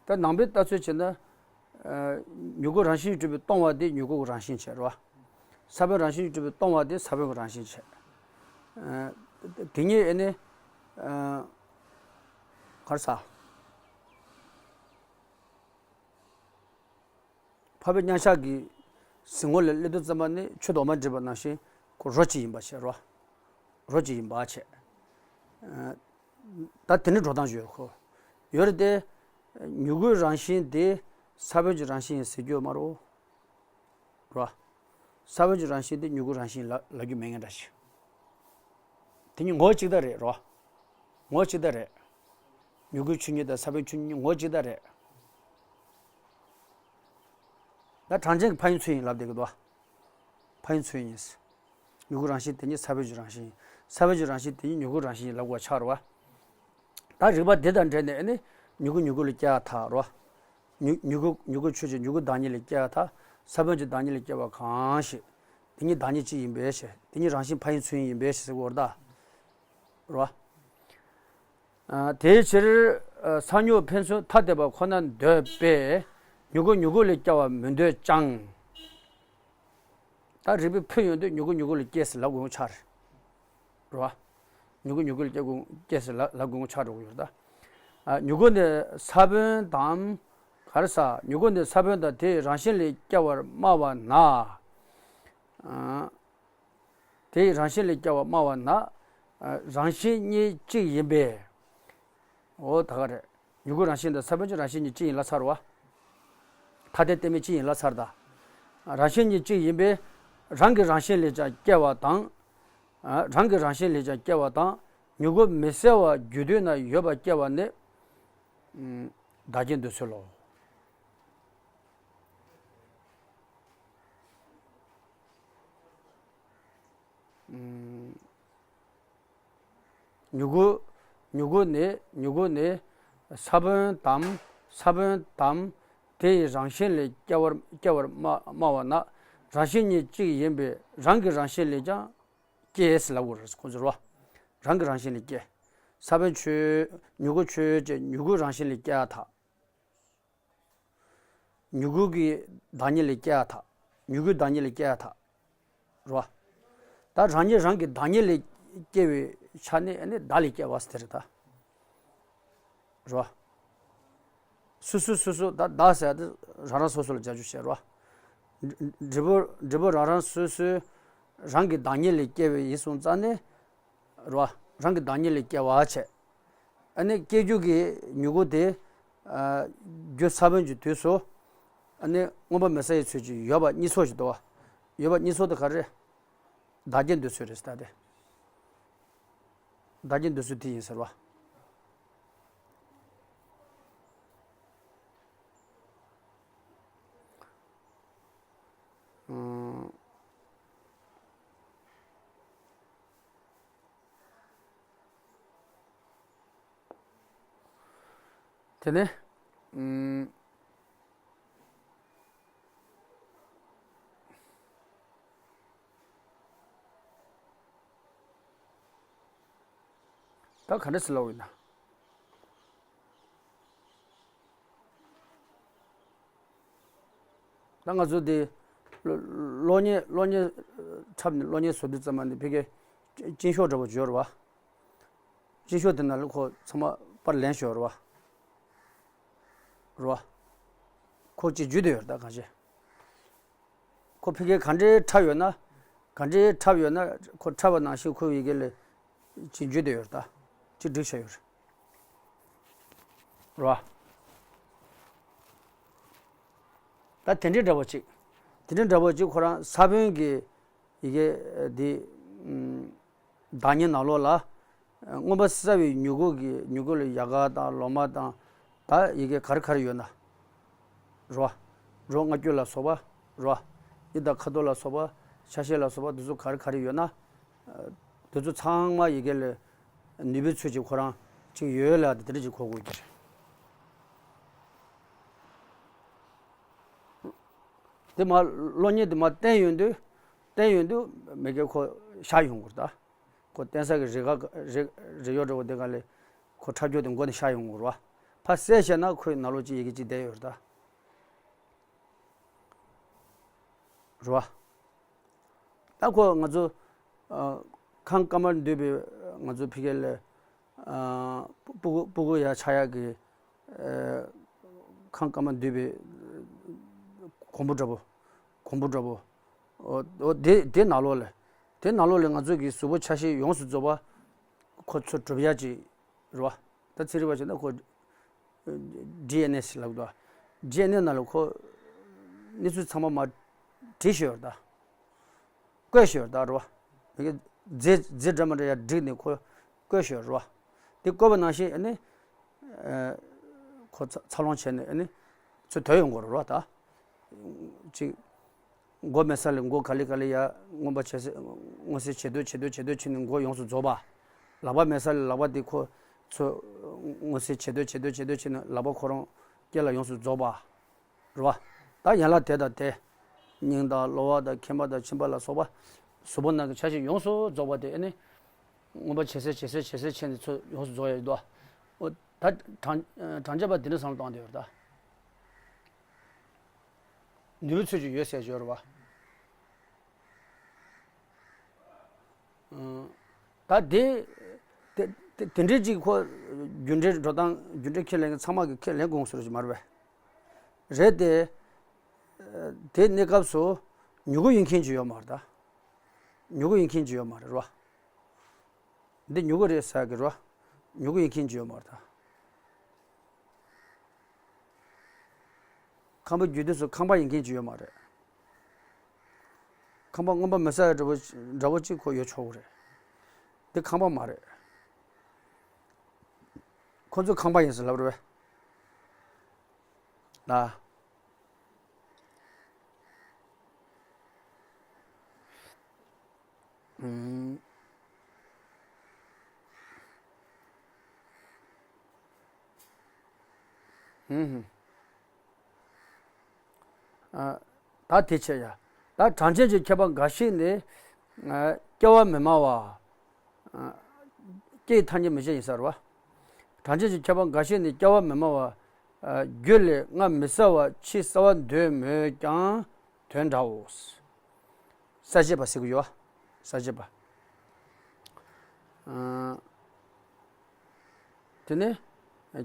ད་ནང་པའི་ལྟ་ཚུལ་བྱས་ན། ཨ། མྱུ་གུ་རང་བཞིན་གྱིས་གྲུབ་པའི་སྟོང་བ་དེ་མྱུ་གུ་གི་རང་བཞིན་བྱས་རེད་བ། ས་བོན་རང་བཞིན་གྱིས་གྲུབ་པའི་སྟོང་བ་དེ་ས་བོན་གྱི་རང་བཞིན་བྱས། ཨ། དེ་ཉིད་ཨེ་ནི། ཨ། ག་རེ་ཟ། འཕགས་པའི་མཉམ་གཞག་གི་གཟིགས་ངོ་ལ་སླེབས་དུས་ཙམ་པ་ནི་ཆུ་དོག་མ་འདྲེས་པ་ནང་བཞིན་ཁོ་རོ་གཅིག་ཡིན་པ་བྱས་རོ། རོ་གཅིག་ཡིན་པ་བྱས། ཨ། ད་དེ་ནི་འགྲོ་སྟངས་ཡོད་ཁོ། ཡོད་རེད་དེ། མྱུ་གུའི་རང་བཞིན་དེ་ས་བོན་གྱི་རང་བཞིན་ཡིན་ཟེར་རྒྱུ་ཡོད་མ་རེད། རོ། ས་བོན་གྱི་རང་བཞིན་དེ་མྱུ་གུའི་རང་བཞིན་ལབ་ལབ་རྒྱུ་མེད་ངེས་འདྲ་ཞིག་དེ་གཉིས་ངོ་བོ་གཅིག་ད་རེད་རོ། ངོ་བོ་གཅིག་ད་རེད། མྱུ་གུའི་ཆོས་ཉིད་དང་ས་བོན་ཆོས་ཉིད་ངོ་བོ་གཅིག་ད་རེད། ད་གྲངས་ཅན་གྱི་ཕན་ཡོན་ཚུལ་ཡིན་ལབ་བསྡད་ཀྱི་འདུག་ཕན་ཡོན་ཚུལ་ཡིན། མྱུ་གུ་རང་བཞིན་དེ་ཉིད་ས་བོན་གྱི་རང་བཞིན། ས་བོན་གྱི་རང་བཞིན་དེ་ཉིད་མྱུ་གུ་རང་བཞིན་ལབ་དགོས་ཆགས་རེད་བ། ད་རིགས་པ་འདི་དང་འབྲེལ་ནས་ཨེ་ནི་མྱུ་གུ་མྱུ་གུ་ལས་སྐྱེ་བ་དག་རེད་བ། མྱུ་མྱུ་གུ་མྱུ་གུ་ཆོས་ཅན། མྱུ་གུ་བདག་ཉིད་ལས་སྐྱེ་བ་དག་ས་བོན་གྱི་བདག་ཉིད་ལས་སྐྱེ་བ་གང་ཞིག་དེ་ཉིད་བདག་ཉིད་གཅིག་ཡིན་པའི་ཕྱིར། དེ་ཉིད་རང་བཞིན་ཕན་ཡོན་ཚུལ་ཡིན་པའི་ཕྱིར་ཟེར་གྱི་ཡོད་རེད་ད། རེད་བ། ཨ། དེའི་ཕྱིར། ཨ། ས་མྱུག་ཕན་ཚུན་ཐ་དད་པ་ཁོ་ན་འདོད་པས་མྱུ་གུ་མྱུ་གུ་ལས་སྐྱེ་བ་མི་འདོད་ཀྱང་། ད་རིགས་པས་ཕན་ཡོན་དུ་མྱུ་གུ་མྱུ་གུ་ལས་སྐྱེ་ཟེར་ལབ་དགོས་ཆགས་རེད། རེད་བ། མྱུ་གུ་མྱུ་གུ་ལས་སྐྱེ་དགོས་སྐྱེ་ཟེར་ལབ་ལབ་དགོས་ཆགས་འགྲོ་གི་ཡོད་རེད་ད། ཨ། མྱུ་གུ་ནི་ས་བོན་དང་། ག་རེ་ཟ། མྱུ་གུ་ནི་ས་བོན་དང་དེའི་རང་བཞིན་ལས་སྐྱེ་བར་སྨྲ་བ་ན། ཨ། དེའི་རང་བཞིན་ལས་སྐྱེ་བར་སྨྲ་བ་ན། ཨ། རང་བཞིན་གཉིས་གཅིག་ཡིན་པས། འོ་ད་ག་རེད། མྱུ་གུ་རང་བཞིན་དང་ས་བོན་གྱི་རང་བཞིན་གཉིས་གཅིག་ཡིན་ལབ་ཚར་བ། ཐ་དད་གཏན་མེད་གཅིག་ཡིན་ལབ་ཚར་ད། རང་བཞིན་གཉིས་གཅིག་ཡིན་པས་རང་གི་རང་བཞིན་ལས་ཀྱང་སྐྱེ་བ་དང་། ཨ། རང་གི་རང་བཞིན་ལས་ཀྱང་སྐྱེ་བ་དང་། མྱུ་གུ་མི་གསལ་བ་རྒྱུ་དུས་ན་ཡོད་པ་སྐྱེ་བ་ནི། ཨུམ། བདག་བསྐྱེད་འདོད་ཚུལ་ལོ། ཨུམ། མྱུ་གུ། མྱུ་གུ་ནི། མྱུ་གུ་ནི་ས་བོན་དམ། ས་བོན་དམ། དེ་ཡི་རང་བཞིན་ལས་སྐྱེ་བར་སྐྱེ་བར་སྨྲ་སྨྲ་བ་ན། རང་བཞིན་གཉིས་གཅིག་ཡིན་པས་རང་གི་རང་བཞིན་ལས་ཀྱང་སྐྱེ་ཟེར་ལབ་དགོས་རེད། ཁོང་ཚོ་རོ། རང་གི་རང་བཞིན་ལས་སྐྱེ། ས་བོན་ཆོས། མྱུ་གུ་ཆོས་ཅན། མྱུ་གུའི་རང་བཞིན་ལས་སྐྱེ་བ་དག་མྱུ་གུ་གི་བདག་ཉིད་ལས་སྐྱེ་བ་དག་མྱུ་གུའི་བདག་ཉིད་ལས་སྐྱེ་བ་དག་རེད་བ། ད་རང་ཉིད་རང་གི་བདག་ཉིད་ལས་སྐྱེ་བའི་ཆ་ནས་ཨ་ནི་བདག་ལས་སྐྱེ་བ་ཟེར་དེ་རེད་ད། རེད་བ། སོ་སོ་སོ་སོ་ད་བདག་ཟེར་དེ་རང་རང་སོ་སོ་ལ་སྦྱར་རྒྱུ་བྱས་རེད་བ། འབྲས་བུ་འབྲས་བུ་རང་རང་སོ་སོའི་རང་གི་བདག་ཉིད་ལས་སྐྱེ་བའི་ཡིན་སོང་ཙང་ནས། རེད་བ། རང་གི་བདག་ཉིད་ལས་སྐྱེ་བ་བྱས། ཨ་ནི་སྐྱེ་རྒྱུ་གི་མྱུ་གུ་དེ། ཨ། རྒྱུ་ས་བོན་གྱི་དུས་སུ། ཨ་ནི་མངོན་པ་མི་གསལ་བའི་ཚུལ་གྱིས་ཡོད་པ་གཉིས་ཚོགས་ཤིག་འདུག་བ། ཡོད་པ་གཉིས་ཚོགས་དེ་ག་རེ། བདག་བསྐྱེད་འདོད་ཚུལ་རེད་ཟེར་ད་དེ། བདག་བསྐྱེད་འདོད་ཚུལ་དེ་ཡིན་ཟེར་བ། ཨང་། དེ་ནས། ཨུམ། ད་ག་འདྲ་ཟེར་ལབ་ཡིན་ན། ད་ང་ཚོ་འདི་གློག་བརྙན་གློག་བརྙན་འཁྲབ་ནས་གློག་བརྙན་བཟོ་དུས་ཙམ་པ་འདི་ཕ་གིའི་སྐྱིན་ཤོག་འདྲ་པོ་ཅིག་ཡོད་རེད་བ། སྐྱིན་ཤོག་དེ་ནང་ལ་ཁོ་ཚང་མ་པར་ལེན་ཤོག་རེད་བ། རེད་བ། ཁོ་ཅིག་བརྒྱུད་དེ་ཡོད་རེད་ད་གང་བྱས། ཁོ་ཕ་གིར་ག་འདྲའི་འཁྲབ་ཡོད་ན། ག་འདྲའི་འཁྲབ་ཡོད་ན་ཁོ་འཁྲབ་པ་ནང་བཞིན་ཁོའི་ཡི་གེ་ལ་ཅིག་བརྒྱུད་དེ་ཡོད་རེད་ད། ཅིག་བསྒྲིགས་བྱས་ཡོད་རེད། རེད་བ། ད་དེ་འདྲའི་འདྲ་པོ་ཅིག་དེ་འདྲའི་འདྲ་པོ་ཅིག་ཁོ་རང་ས་བོན་གྱི་ཡི་གེ་འདི། ཨུམ། བདག་ཉིད་ནང་ལོགས་ལ། མངོན་པར་གསལ་བའི་མྱུ་གུ་གི་མྱུ་གུ་ལ་ཡལ་ག་དང་ལོ་མ་དང་། ད་ཡི་གེ་ག་རེ་ག་རེ་ཡོད་ན། རོ། རོ་ལྔ་བཅུ་ལ་སོགས་པ། རོ། ཡི་དྭགས་ཁ་དོག་ལ་སོགས་པ། ཆ་ཤས་ལ་སོགས་པ་འདི་ཚོ་ག་རེ་ག་རེ་ཡོད་ན། འདི་ཚོ་ཚང་མ་ཡི་གེ་ལ་ནུས་པའི་ཚུལ་གྱིས་ཁོ་རང་ཅིག་ཡོད་ལ་དེ་འདྲ་ཅིག་གོ་དགོས་ཀྱི་རེད། དེ་མ་གློག་བརྙན་དེ་མ་བསྟན་ཡོང་དུས། བསྟན་ཡོང་དུས་མི་གེ་ཁོ་ཤར་ཡོང་དགོས་རེད་ད། ཁོ་བསྟན་ས་གི་རེ་ག་རེ་རེ་ཡོད་འགྲོ་བ་དེ་ག་ལས། ཁོ་ཁྲག་སྐྱོགས་དེ་མགོ་ནས་ཤར་ཡོང་གི་རེད་བ། ཕར་བསལ་བྱས་ན་ཁོའི་ནང་ལོགས་ཅིག་ཡི་གེ་ཅིག་བསྡད་ཡོད་རེད་ད། རེད་བ། ད་ཁོ་ང་ཚོ་ཨ་ཁམས་དཀར་དམར་འདུས་པའི་ང་ཚོ་ཕ་གི་ལ་ཨ་སྤུ་གུ་སྤུ་གུ་ཡ་ཆགས་ཡག་གི་ཨ་ཁམས་དཀར་དམར་འདུས་པའི་གོང་བུ་འདྲ་པོ། གོང་བུ་འདྲ་པོ། འོ་འོ་དེ་དེ་ནང་ལོགས་ལ། དེ་ནང་ལོགས་ལ་ང་ཚོ་གི་གཟུགས་པོ་ཆ་ཤས་ཡོངས་སུ་རྫོགས་པ་ཁོ་ཚོ་གྲུབ་ཡག་ཅིག་རེད་བ། ད་ཚན་རིག་པ་བྱས་ན་ཁོ་ཌི་ཨེན་ཨེ་ལབ་འདུག་ཌི་ཨེན་ཨེ་ནང་ལ་ཁོ་གནས་ཚུལ་ཚང་མ་མར་བྲིས་ཤོར་ད། བཀོད་ཤོར་ད་རེད་བ། མི་གི་རྫས་རྫས་འདྲ་མི་འདྲ་ཡར་བསྒྲིགས་ནས་ཁོ་བཀོད་ཤོར་རེད་བ། དེ་བཀོད་པ་ནང་བཞིན་ཨ་ནི་ཁོ་འཚར་ལོངས་བྱས་ནས་ཨ་ནི་ཚུར་ཐོན་ཡོང་གི་རེད་བ་ད། ཅིག་མགོ་མེད་ས་ལ་མགོ་ག་ལེ་ག་ལེ་ཡ་མངོན་པ་བྱེད་ས་མངོན་གསལ་བྱེད་འདོད་བྱེད་འདོད་བྱེད་འདོད་བྱས་ནས་མགོ་ཡོངས་སུ་རྫོགས་པ། ལག་པ་མེད་ས་ལ་ལག་པ་དེ་ཁོ་ཚོ་མངོན་གསལ་བྱེད་འདོད་བྱེད་འདོད་བྱེད་འདོད་བྱས་ནས་ལག་པ་ཁོ་རང་སྐེ་ལ་ཡོངས་སུ་རྫོགས་པ། རེད་བ། ད་ཡན་ལག་དེ་དང་དེ། སྙིང་དང་གློ་བ་དང་མཁལ་མ་དང་མཆིན་པ་ལ་སོགས་པ། གཟུགས་པོ་ནང་གི་ཆ་ཤས་ཡོངས་སུ་རྫོགས་པ་དེ་ཨ་ནི། མངོན་པ་བྱེད་ས་བྱེད་ས་བྱེད་ས་བྱས་ནས་ཚུར་ཡོངས་སུ་རྫོགས་ཡོད་དོ། འོ་ད་གྲངས་གྲངས་ཅན་པ་འདི་འདྲ་བསམ་བློ་བཏང་བསྡད་ཡོད་རེད་ད། ནུས་པའི་ཚོད་ཅིག་ཡོད་ཟེར་ཞོར་བ། ད་དེ་དེ་དེ་འདྲའི་ཅིག་ཁོ་རྒྱུ་འབྲས་འགྲོ་སྟངས་རྒྱུ་འབྲས་ཁས་ལེན་མཁན་ཚང་མ་གིས་ཁས་ལེན་དགོས་ཟེར་གྱི་མ་རེད་པས། རེད་དེ། དེ་གནས་སྐབས་སུ་མྱུ་གུ་ཡིན་མཁན་ཅིག་ཡོད་མ་རེད་ད། མྱུ་གུ་ཡིན་མཁན་ཅིག་ཡོད་མ་རེད་རོ། འདི་མྱུ་གུ་རེད་ཟེར་གི་རོ། མྱུ་གུ་ཡིན་མཁན་ཅིག་ཡོད་མ་རེད་ད། ཁམས་པ་རྒྱུད་དུས་སུ་ཁམས་པ་ཡིན་མཁན་ཅིག་ཡོད་མ་རེད། ཁམས་པ་མངོན་པ་མི་གསལ་བའི་འདྲ་པོ་འདྲ་པོ་གཅིག་ཁོ་ཡོད་ཆོག་གི་རེད། འདི་ཁམས་པ་མ་རེད། ཁོ་ཚོ་ཁམས་པ་ཡིན་ཟེར་ལབ་རེད་པས། ལ། ཨུམ། ཨུམ། ཨ། ད་དེ་བྱས་ཡ། ད་གྲངས་ཅན་གྱི་ཁྱད་པར་འགའ་ཞིག་ནི། ཨ། སྐྱེ་བ་མི་སྨྲ་བ། ཨ། སྐྱེ་ཡི་ཐ་སྙད་མི་བྱེད་ཡིན་ས་རེད་བ། གྲངས་ཅན་གྱི་ཁྱད་པར་འགའ་ཞིག་ནི་སྐྱེ་བ་མི་སྨྲ་བ། ཨ། རྒྱུ་ལས་སྔར་མི་གསལ་བ་ཕྱིས་གསལ་བར་འདོད་མོད་ཀྱང་དོན་འདྲའོ། གསལ་བྱེད་པ་ཟེར་གྱི་ཡོད། གསལ་བྱེད་པ། ཨ། དེ་ནས་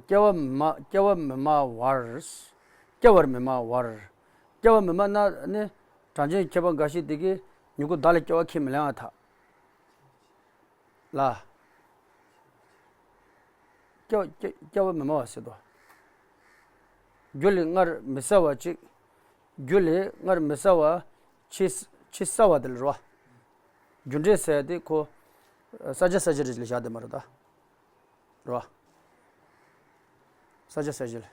སྐྱེ་བ་མི་སྨྲ་སྐྱེ་བ་མི་སྨྲ་བར། སྐྱེ་བར་མི་སྨྲ་བར། སྐྱེ་བ་མི་སྨྲ་ན་ནི་གྲངས་ཅན་ཁྱད་པར་འགའ་ཞིག་དེ་གིས་མྱུ་གུ་བདག་ལས་སྐྱེ་བ་ཁས་མི་ལེན་པར་ཐལ། ལ། སྐྱེ་བ་སྐྱེ་སྐྱེ་བ་མི་སྨྲ་བ་ཟེར་དོ། རྒྱུ་ལས་སྔར་མི་གསལ་བ་གཅིག་རྒྱུ་ལས་སྔར་མི་གསལ་བ་ཕྱིས་ཕྱིས་གསལ་བ་དེ་ལ་རོ། རྒྱུ་འབྲས་ཟེར་དེ་ཁོ་གསལ་བྱེད་གསལ་བྱེད་རེད་ལ་བཞག་དེ་མ་རེད་ད། རོ། གསལ་བྱེད་གསལ་བྱེད་ལ།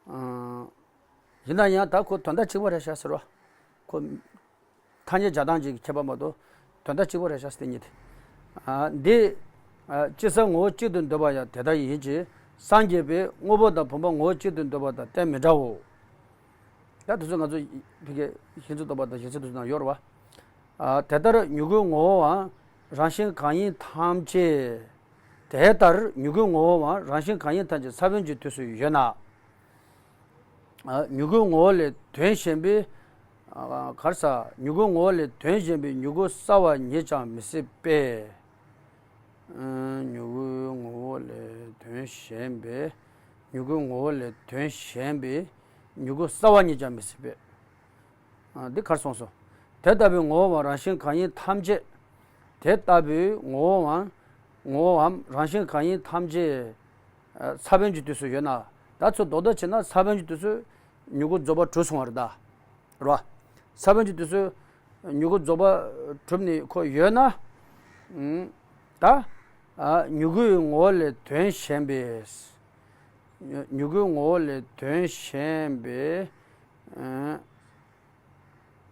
ཨང་། ཡིན་ན་ཡང་ད་ཁོ་དོན་དག་གཅིག་པ་རེད་ཤག་ཟེར་བ། ཁོ་ཐ་སྙད་སྦྱར་སྟངས་ཀྱི་ཁྱད་པར་མ་གཏོགས་དོན་དག་གཅིག་པ་རེད་ཤག་ཟེར་ཉིད་དེ། ཨ། འདི། ཨ། སྤྱི་གསལ་ངོ་བོ་གཅིག་ཏུ་འདོད་པ་ཡང་དེ་ལྟ་ཡིན་གྱི། སངས་རྒྱས་པས་དངོས་པོ་དང་བུམ་པ་ངོ་བོ་གཅིག་ཏུ་འདོད་པ་དང་གཏན་མི་འདྲའོ། ད་དེ་ཚོ་ང་ཚོ་ཕ་གི་བཞེད་ཚུལ་རྟོགས་པ་དང་བཞེད་ཚུལ་དེ་ཚོ་ནང་ཡོད་རེད་བ། ཨ། དེ་ལྟར་མྱུ་གུའི་ངོ་བོའང་རང་བཞིན་གང་ཡིན་ཐམས་ཅད། དེ་ལྟར་མྱུ་གུའི་ངོ་བོའང་རང་བཞིན་གང་ཡིན་ཐམས་ཅད་ས་བོན་གྱི་དུས་སུ་ཡོད་ན། ཨ། མྱུ་གུའི་ངོ་བོ་ལས་དོན་གཞན་པའི། ཨ། ག་རེ་ཟ། མྱུ་གུའི་ངོ་བོ་ལས་དོན་གཞན་པའི་མྱུ་གུ་གསལ་བ་ཉིད་ཀྱང་མི་སྲིད་པས། ཨ། མྱུ་གུའི་ངོ་བོ་ལས་དོན་གཞན་པའི། མྱུ་གུའི་ངོ་བོ་ལས་དོན་གཞན་པའི་མྱུ་གུ་གསལ་བ་ཉིད་ཀྱང་མི་སྲིད་པས། ཨ། འདི་གར་སོང་སོ། དེ་ལྟ་བུའི་ངོ་བོའང་རང་བཞིན་གང་ཡིན་ཐམས་ཅད། དེ་ལྟ་བུའི་ངོ་བོའང་། ངོ་བོའམ་རང་བཞིན་གང་ཡིན་ཐམས་ཅད། ཨ། ས་བོན་གྱི་དུས་སུ་ཡོད་ན། ད་ཚུར་ལྡོག་ལྡོག་བྱས་ན་ས་བོན་གྱི་དུས་སུ་མྱུ་གུ་རྫོགས་པ་གྲུབ་སོང་བ་རེད་ད། རེད་བ། ས་བོན་གྱི་དུས་སུ་མྱུ་གུ་རྫོགས་པ་གྲུབ་ནས་ཁོ་ཡོད་ན། ཨུམ། ད། ཨ། མྱུ་གུའི་ངོ་བོ་ལས་དོན་གཞན་པའི། མྱུ་གུའི་ངོ་བོ་ལས་དོན་གཞན་པའི། ཨ།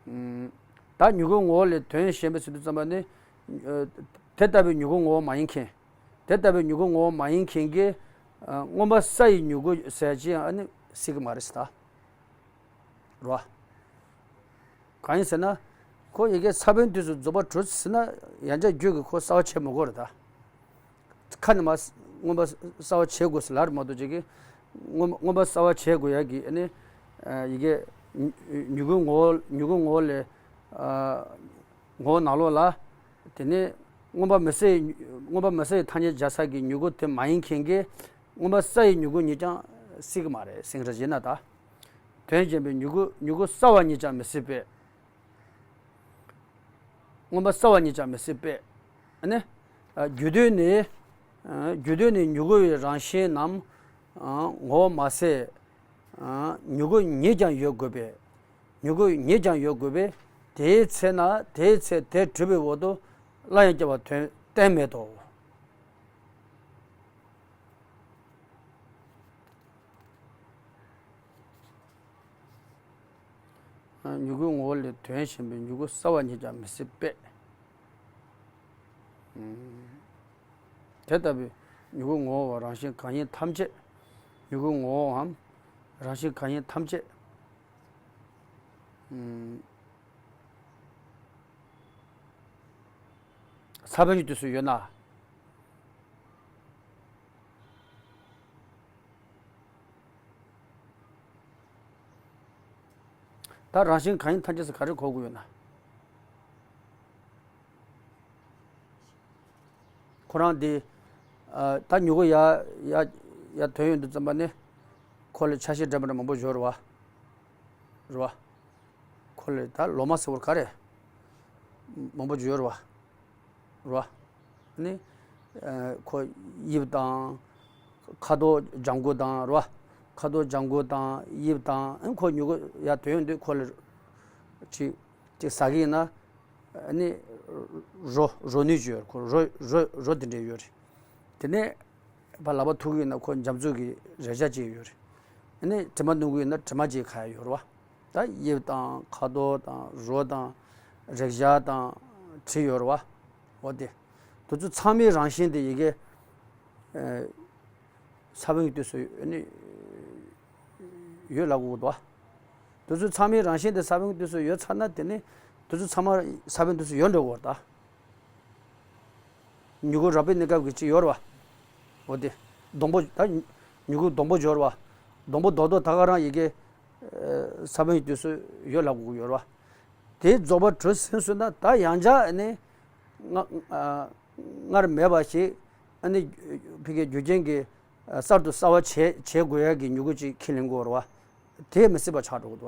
ཨུམ། ད་མྱུ་གུའི་ངོ་བོ་ལས་དོན་གཞན་པའི་ཟེར་དུས་ཙམ་པ་ནི། ཨ། དེ་ལྟ་བུའི་མྱུ་གུའི་ངོ་བོ་མ་ཡིན་མཁན། དེ་ལྟ་བུའི་མྱུ་གུའི་ངོ་བོ་མ་ཡིན་མཁན་གྱི། ཨ། མངོན་པ་གསལ་བའི་མྱུ་གུ་ཟེར་གྱི་ཡང་ཨ་ནི་སྲིད་ཀྱི་མ་རེད་ཟེར་ད། རེད་བ། གང་ཡིན་ཟེར་ན། ཁོ་ཡི་གེ་ས་བོན་དུས་སུ་རྫོགས་པ་གྲོལ་ཟེར་ན་ཡང་བསྐྱར་རྒྱུད་ཀྱི་ཁོ་གསལ་བ་བྱེད་མི་དགོས་རེད་ད། ཁ་ནས་མ་མངོན་པ་གསལ་བ་བྱེད་དགོས་ཟེར་ལབ་རེད་མ་གཏོགས་ཅིག་གིས་མངོན་མངོན་པ་གསལ་བ་བྱེད་དགོས་ཡ་གི་ཨ་ནི་ཡི་གེ་མྱུ་གུའི་ངོ་བོ་མྱུ་གུའི་ངོ་བོ་ལས་ངོ་བོ་ནང་ལོགས་ལ་དེ་ནས་མངོན་པ་མི་གསལ་མངོན་པ་མི་གསལ་བའི་ཐ་སྙད་སྦྱར་ས་གི་མྱུ་གུ་དེ་མ་ཡིན་མཁན་གྱི་མངོན་པ་གསལ་བའི་མྱུ་གུ་ཉིད་ཀྱང་སྲིད་ཀྱི་མ་རེད་ཟེར་ར་བྱས་ན་ད། དོན་གཞན་པའི་མྱུ་གུ་མྱུ་གུ་གསལ་བ་ཉིད་ཀྱང་མི་སྲིད་པས། མངོན་པ་གསལ་བ་ཉིད་ཀྱང་མི་སྲིད་པས། ཨ་ནི། རྒྱུ་དོན་ནི། རྒྱུ་དོན་ནི་མྱུ་གུ་བའི་རང་བཞིན་ནམ། ངོ་བོ་མ་ཟད། མྱུ་གུ་ཉིད་ཀྱང་ཡོད་དགོས་པས། མྱུ་གུ་ཉིད་ཀྱང་ཡོད་དགོས་པས། དེའི་ཚེ་ན་དེའི་ཚེ་དེ་གྲུབ་པའི་འོག་ཏུ་སླར་ཡང་སྐྱེ་བ་དོན་གཏན་མེད་དོ། མྱུ་གུའི་ངོ་བོ་ལས་དོན་གཞན་པའི་མྱུ་གུ་གསལ་བ་ཉིད་ཀྱང་མི་སྲིད་པས། དེ་ལྟ་བུའི་མྱུ་གུའི་ངོ་བོའམ་རང་བཞིན་གང་ཡིན་ཐམས་ཅད། མྱུ་གུའི་ངོ་བོའམ་རང་བཞིན་གང་ཡིན་ཐམས་ཅད། ས་བོན་གྱི་དུས་སུ་ཡོད་ན། ད་རང་བཞིན་གང་ཡིན་ཐམས་ཅད་ཟེར་ག་རེ་གོ་དགོས་ཡོད་ན། ཁོ་རང་འདི། ད་མྱུ་གུ་ཡ་ཡ་ཡ་དོན་ཡོད་འདུག་བརྩམས་པ་ནི། ཁོ་ལ་ཆ་ཤས་འདྲ་མི་འདྲ་མང་པོ་ཡོད་རེད་བ། རེད་བ། ཁོ་ལ་ད་ལོ་མ་ཟེར་བ་ག་རེ། མང་པོ་ཡོད་རེད་བ། རེད་བ། ནི། ཁོ་དབྱིབས་དང་། ཁ་དོག་ལྗང་གུ་དང་རེད་བ། ཁ་དོག་ལྗང་གུ་དང་དབྱིབས་དང་ཁོ་མྱུ་གུ་ཡ་དོན་ཡོད་འདུག་ཁོ་ལ། ཅིག་ཅིག་ཟ་གི་ཡིན་ན། ནི། རོ་རོ་ནུས་ཅིག་ཡོད་རེད་ཁོ་རོ་རོ་རོ་དེ་འདྲས་ཡོད་རེད། དེ་ནས། ཕར་ལག་པ་ཐུག་གི་ཡིན་ན་ཁོ་འཇམ་རྩུབ་ཀྱི་རེག་བྱ་ཅིག་ཡོད་རེད། ཨ་ནི་དྲི་མ་འདོན་གི་ཡིན་ན་དྲི་མ་ཅིག་ག་ཡ་ཡོད་རེད་བ། ད་དབྱིབས་དང་ཁ་དོག་དང་རོ་དང་རེག་བྱ་དང་བྲིས་ཡོད་རེད་བ། འོ་དེ། དེ་ཚོ་ཚང་མའི་རང་བཞིན་དེ་ཡི་གེ་ས་བོན་གྱི་དུས་སུ་ཨ་ནི་ཡོད་ལབ་དགོས་འདུག་བ། དེ་ཚོ་ཚང་མའི་རང་བཞིན་དེ་ས་བོན་གྱི་དུས་སུ་ཡོད་ཚར་ན་དེ་ནི་དེ་ཚོ་ཚང་མ་ས་བོན་དུས་སུ་ཡོད་འགྲོ་དགོས་རེད་ད། མྱུ་གུ་རགས་པའི་གནས་སྐབས་ཀྱི་ཅིག་ཡོད་རེད་བ། འོ་དེ། སྡོང་པོ་ད། མྱུ་གུ་སྡོང་པོ་ཡོད་རེད་བ། སྡོང་པོ་རྡོག་རྡོག་ད་ག་རང་ཡི་གེ་ས་བོན་གྱི་དུས་སུ་ཡོད་ལབ་དགོས་ཀྱི་ཡོད་རེད་བ། དེ་རྫོགས་པ་གྲོལ་ཟིན་སོང་ན་ད་ཡང་བསྐྱར་ནི། སྔར་མེད་པ་ཞིག་ཨ་ནི་ཕ་གིའི་རྒྱུ་རྐྱེན་གྱིས་གསར་དུ་གསལ་བ་བྱེད་བྱེད་དགོས་ཡ་གི་མྱུ་གུ་ཅིག་ཁས་ལེན་དགོས་རེད་བ། དེ་མི་སྲིད་པ་ཆགས་འགྲོ་གི་འདུག་བ།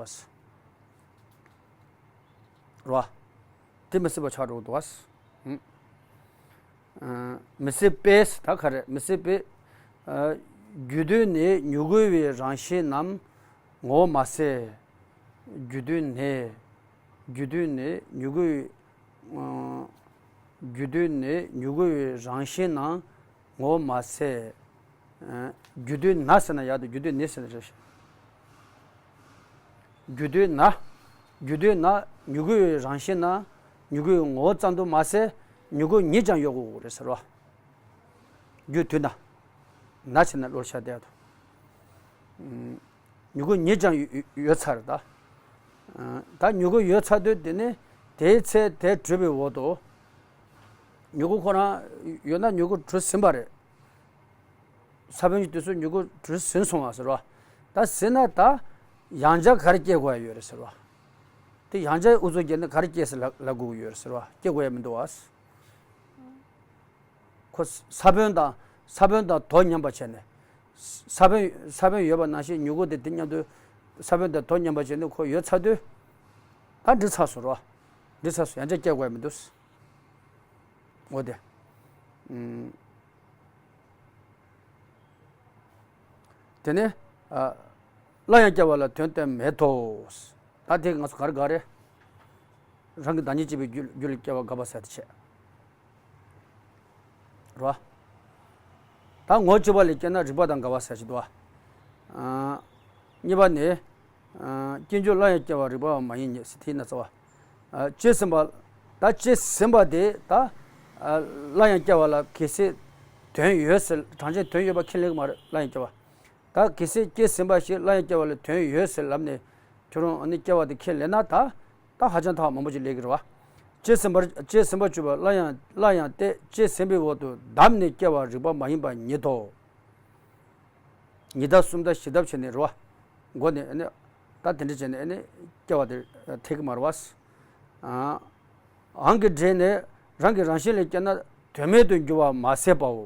རེད་བ། དེ་མི་སྲིད་པ་ཆགས་འགྲོ་གི་འདུག་བ། མི་སྲིད་པས་ད་ག་རེ་མི་སྲིད་པས། རྒྱུ་དོན་ནི་མྱུ་གུ་བའི་རང་བཞིན་ནམ་ངོ་བོ་མ་ཟད། རྒྱུ་དོན་ནི། རྒྱུ་དོན་ནི་མྱུ་གུ་བའི། རྒྱུ་དོན་ནི་མྱུ་གུ་བའི་རང་བཞིན་ནམ་ངོ་བོ་མ་ཟད། རྒྱུ་དོན་ན་ཟེར་ན་ཡག་འདུག་རྒྱུ་དོན་ནི་ཟེར་ན་རེད་ཤག་རྒྱུ་དོན་ན། རྒྱུ་དོན་ན་མྱུ་གུའི་རང་བཞིན་ན་མྱུ་གུའི་ངོ་བོ་ཙམ་དུ་མ་ཟད་མྱུ་གུ་ཉིད་ཀྱང་ཡོད་དགོས་རེད་ཟེར་བ། རྒྱུ་དོན་ན། ན་བྱས་ན་བློར་ཤར་བསྡད་དོ། མྱུ་གུ་ཉིད་ཀྱང་ཡོད་ཚར་ད། ད་མྱུ་གུ་ཡོད་ཚར་དུས་དེ་ནི་དེའི་ཚེ་དེ་གྲུབ་པའི་འོག་ཏུ། མྱུ་གུ་ཁོ་རང་ཡོད་ན་མྱུ་གུ་གྲུབ་ཟིན་པ་རེད། ས་བོན་གྱི་དུས་སུ་མྱུ་གུ་གྲུབ་ཟིན་སོང་བ་ཟེར་བ། ད་ཟིན་ན་ད་ཡང་བསྐྱར་ག་རེ་སྐྱེ་དགོས་ཡ་ཡོད་རེད་ཟེར་བ། དེ་ཡང་བསྐྱར་ཨུ་ཚུགས་བརྒྱབ་ན་ག་རེ་སྐྱེ་ཟེར་ལབ་ལབ་དགོས་ཀྱི་ཡོད་རེད་ཟེར་བ་སྐྱེ་དགོས་ཡ་མི་འདུག་བ། ཁོ་ས་བོན་དང་ས་བོན་དང་དོ་མཉམ་པ་བྱས་ནས། ས་བོན་ས་བོན་ཡོད་པ་ནང་བཞིན་མྱུ་གུ་དེ་དེ་མཉམ་དུ་ས་བོན་དང་དོ་མཉམ་པ་བྱས་ནས་ཁོ་ཡོད་ཚར་དུས། ད་འགྲིག་ཚར་སོང་རོ། འགྲིག་ཚར་སོང་ཡང་བསྐྱར་སྐྱེ་དགོས་མི་འདུག་འོ་དེ། དེ་ནས། སླར་ཡང་སྐྱེ་བ་ལ་དོན་གཏན་མེད་དོ། ད་དེ་ང་ཚོ་ག་རེ་ག་རེ། རང་གི་བདག་ཉིད་གཅིག་པའི་རྒྱུད་རྒྱུད་ལ་སྐྱེ་བ་འགག་པ་ཟེར་དེ་བྱས། རེད་བ། ད་ངོ་གཅིག་པ་ལ་སྐྱེས་ན་རིག་པ་དང་འགལ་བ་ཟེར་གྱི་འདུག་བ། གཉིས་པ་ནི། སྐྱེ་འགྱུར་སླར་ཡང་སྐྱེ་བ་རིག་པ་བ་མ་ཡིན་ཉིད་ཟེར་དེའི་ན་ཚ་བ། སྐྱེས་ཟིན་པ། ད་སྐྱེས་ཟིན་པ་དེ་ད། སླར་ཡང་སྐྱེ་བ་ལ་གལ་སྲིད་དོན་ཡོད་ཟེར་གྲངས་ཅན་དོན་ཡོད་པ་ཁས་ལེན་གྱི་མ་རེད་སླར་ཡང་སྐྱེ་བ། ད་གལ་སྲིད་སྐྱེས་ཟིན་པ་ཞིག་སླར་ཡང་སྐྱེ་བ་ལ་དོན་ཡོད་ཟེར་ལབ་ནས་ཁྱོད་རང་ཨ་ནི་སྐྱེ་བ་དེ་ཁས་ལེན་ན་ད་ད་ཧ་ཅང་ཐག་མང་པོ་ཅིག་ལས་ཀྱི་རེད་བ། ལྕེ་སྲིན་པར་ལྕེ་སྲིན་པར་གྱུར་པ་སླར་ཡང་སླར་ཡང་སྟེ་ལྕེ་སྲིན་པོའི་འོག་ཏུ་བརྡབས་ནས་སྐྱེ་བ་རིགས་པ་མ་ཡིན་པ་ཉིད་དོ། ཉིས་ལྡབ་གསུམ་ལྡབ་བཞི་ལྡབ་བྱས་ནས་རེད་བ། མགོ་ནས་ཨ་ནི་ད་དེ་འདྲ་བྱས་ནས་ཨ་ནི་སྐྱེ་བ་དེ་ཐེག་གི་མ་རེད་བ། ཨ་འང་གི་འབྲས་ནི་རང་གི་རང་བཞིན་ལས་སྐྱེས་ན་དོན་མེད་དུ་འགྱུར་བ་མ་ཟད་པའོ།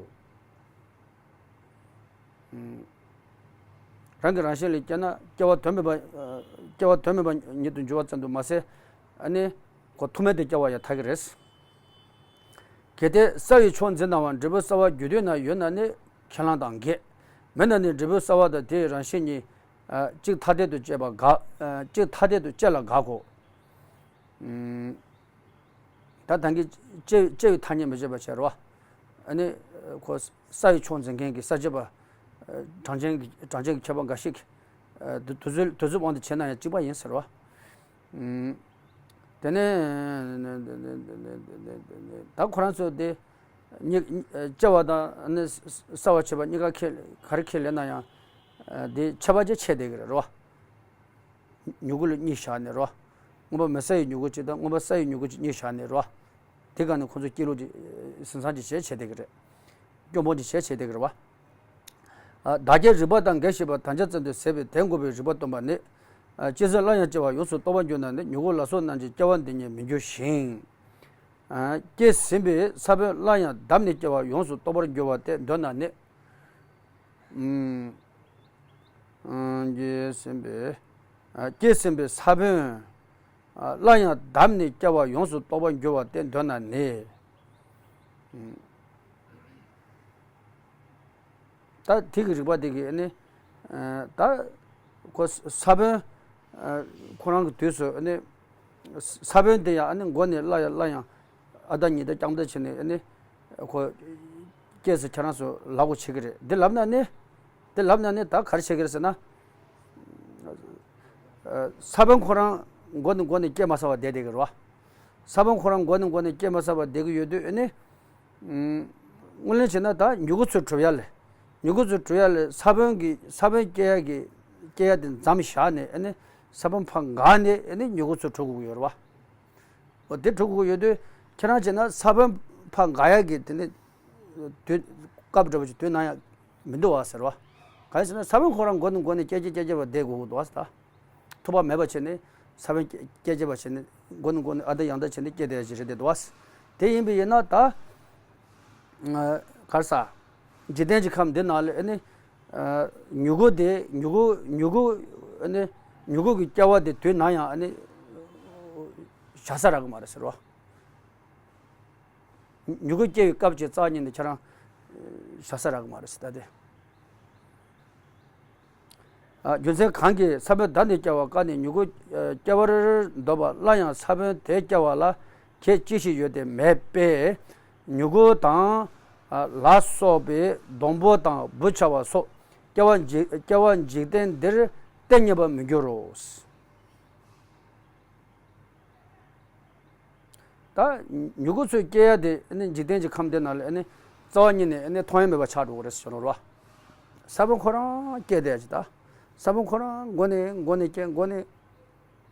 རང་གི་རང་བཞིན་ལས་སྐྱེས་ན་སྐྱེ་བ་དོན་མེད་པ། སྐྱེ་བ་དོན་མེད་པ་ཉིད་དུ་འགྱུར་བ་ཙམ་དུ་མ་ཟད། ཨ་ནི་ཁོ་ཐུག་མེད་དུ་སྐྱེ་བ་ཡང་ཐལ་གྱི་རེད། གལ་ཏེ་སྲ་བའི་ཕྱོགས་འཛིན་སྣང་བ་འབྲས་བུ་གསར་བ་རྒྱུ་དུས་ན་ཡོད་ན་ནི་ཁས་བླངས་དང་འགལ། མེད་ན་ནི་འབྲས་བུ་གསར་བ་དང་དེའི་རང་བཞིན་གཉིས་གཅིག་ཐ་དད་དུ་བཅད་པ་དགག་གཅིག་ཐ་དད་དུ་བཅད་ལ་དགག་གོ། ད་ད་གིན་སྐྱེ་སྐྱེ་བའི་ཐ་སྙད་མི་བྱེད་པ་བྱས་རོ། ཨ་ནི་ཁོ་སྲ་བའི་ཕྱོགས་འཛིན་མཁན་གྱི་གསར་བརྗེ་པ། གྲངས་ཅན་གྱི་གྲངས་ཅན་གྱི་མཁས་པ་འགའ་ཞིག་གིས་དུས་ཚོད་དུས་ཚོད་དབང་དུ་བྱས་ན་ཡང་གཅིག་པ་ཡིན་ཟེར་རོ། དེ་ནས་ད་ཁོ་རང་ཚོ་དེ་གཉིས་སྐྱེ་བ་དང་ནི་གསར་བ་བྱེད་པ་གཉིས་ཀ་ཁས་ག་རེ་ཁས་ལེན་ན་ཡང་དེ་ཁྱད་པར་ཅིག་ཕྱེ་བསྡད་ཀྱི་རེད་རོ། མྱུ་གུ་ལ་གཉིས་བཞག་ནས་རོ། མངོན་པ་མེད་ས་ཡི་མྱུ་གུ་གཅིག་དང་མངོན་པ་ས་ཡི་མྱུ་གུ་གཅིག་གཉིས་བཞག་ནས་རོ། དེ་ག་ནས་ཁོ་ཚོ་སྐྱེ་ལུགས་ཀྱི་ཟིན་སང་ཅིག་བྱས་བྱས་བསྡད་ཀྱི་རེད། སྐྱོན་སྤོང་ཅིག་བྱས་བྱས་བསྡད་ཀྱི་རེད་བ། བདག་སྐྱེ་རིགས་པ་དང་འགལ་ཞེས་པ་དམ་བཅའ་ཙམ་དུ་ཟད་པས་དེ་འགོག་པའི་རིགས་པ་སྟོན་པ་ནི། སྐྱེ་ཟིན་སླར་ཡང་སྐྱེ་བ་ཡོངས་སུ་རྟོགས་པར་འགྱུར་ན་ནི་མྱུ་གུ་ལ་སོགས་རྣམས་ཀྱི་སྐྱེ་བ་འདི་ཉིད་མི་འགྱུར་ཞིང་། སྐྱེས་ཟིན་པའི་ས་བོན་སླར་ཡང་བརྡབས་ནས་སྐྱེ་བ་ཡོངས་སུ་རྟོགས་པར་འགྱུར་བ་སྟེ་འདོད་ན་ནི། སྐྱེས་ཟིན་པའི་སྐྱེས་ཟིན་པའི་ས་བོན་སླར་ཡང་བརྡབས་ནས་སྐྱེ་བ་ཡོངས་སུ་རྟོགས་པར་འགྱུར་བ་སྟེ་འདོད་ན་ནི། ད་དེ་གི་རིགས་པ་དེ་གི་ནི། ད་ཁོ་ས་བོན་ཁོ་རང་གི་དུས་སུ་ནི་ས་བོན་དེ་ཡང་ནི་མགོ་ནས་སླར་ཡང་སླར་ཡང་ཨ་ད་ཉི་ད་རྐྱང་ད་བྱས་ནས་ནི་ཁོ་སྐྱེས་སུ་ཁྱེད་རང་ཚོ་ལབ་དགོས་བྱེད་ཀྱི་རེད། འདི་ལབ་ན་ནི་འདི་ལབ་ན་ནི་ད་ག་རེ་བྱེད་ཀྱི་རེད་ཟེར་ན། ས་བོན་ཁོ་རང་མགོ་ནས་མགོ་ནས་སྐྱེས་མ་ཚར་བ་བསྡད་བསྡད་ཀྱི་རེད་བ། ས་བོན་ཁོ་རང་མགོ་ནས་མགོ་ནས་སྐྱེས་མ་ཚར་བ་བསྡད་ཀྱི་ཡོད་དུས་ནི། དངོས་གནས་བྱས་ན་ད་མྱུ་གུ་ཚོ་གྲུབ་ཡ་ལས། མྱུ་གུ་ཚོ་གྲུབ་ཡ་ལས་ས་བོན་གྱི་ས་བོན་སྐྱེ་ཡ་གི་སྐྱེ་ཡ་དེ་མཚམས་བཞག་ནས་ཨ་ནི་ས་བོན་ཕར་འགག་ནས་ཨ་ནི་མྱུ་གུ་ཚོ་གྲུབ་དགོས་ཀྱི་ཡོད་རེད་བ། འོ་དེ་གྲུབ་དགོས་ཀྱི་ཡོད་དུས་ཁྱེད་རང་བྱས་ན་ས་བོན་ཕར་འགག་ཡ་གི་དེ་ནི་དུས་སྐབས་འདྲ་པོ་ཅིག་དུས་ནམ་ཡང་མི་འདུག་བ་ཟེར་བ། གང་ཡིན་ཟེར་ན་ས་བོན་ཁོ་རང་མགོ་ནས་མགོ་ནས་སྐྱེ་སྐྱེ་སྐྱེ་སྐྱེ་བ་བསྡད་དགོས་ཀྱི་འདུག་བ་ཟེར་ད། ཐུབ་པ་མེད་པ་བྱས་ནས་ས་བོན་སྐྱེ་སྐྱེ་བྱས་པ་བྱས་ནས་མགོ་ནས་མགོ་ནས་ཨ་ད་ཡང་ད་བྱས་ནས་སྐྱེ་བསྡད་ཡ་ཅིག་རེད་བསྡད་འདུག་བ། དེ་ཡིན་པ་ཡིན་ན་ད། ག་རེ་ཟ། འཇིག་རྟེན་གྱི་ཁམས་འདི་ནང་ལ་ཨ་ནི། མྱུ་གུ་དེ་མྱུ་གུ་མྱུ་གུ་ཨ་ནི་མྱུ་གུ་གི་སྐྱེ་བ་དེ་དུས་ནམ་ཡང་ཨ་ནི་བཞག་ས་རག་གི་མ་རེད་ཟེར་བ། མྱུ་གུ་སྐྱེ་བའི་སྐབས་ཀྱི་རྩ་བ་ཉིད་ནས་ཁྱེད་རང་བཞག་ས་རག་གི་མ་རེད་ཟེར་ད་དེ། རྒྱུ་མཚན་གང་གིས་ས་བོན་བརྡབས་ནས་སྐྱེ་བ་བཀག་ནས་མྱུ་གུ་སྐྱེ་བར་འདོད་པ་སླར་ཡང་ས་བོན་དེ་སྐྱེ་བ་ལ་ཁྱད་ཅི་ཞིག་ཡོད་དེ་མེད་པས། མྱུ་གུ་དང་ལ་སོགས་པའི་སྡོང་པོ་དང་བུ་ཆ་བ་སོགས་སྐྱེ་བ་འཇིག་སྐྱེ་བ་འཇིག་རྟེན་འདིར་གཏན་ཉིད་པར་མི་འགྱུར་རོ། ད་མྱུ་གུ་ཚོས་སྐྱེ་ཡ་དེ་ནི་འཇིག་རྟེན་གྱི་ཁམས་དེ་ནང་ལ་ནི་རྩ་བ་ཉིད་ནས་ནི་མཐོང་ཡ་མེད་པ་ཆགས་འགྲོ་གི་རེད་ཟེར་ནོ་ར། ས་བོན་ཁོ་རང་སྐྱེ་བསྡད་ཀྱི་ད། ས་བོན་ཁོ་རང་མགོ་ནས་མགོ་ནས་སྐྱེ་མགོ་ནས་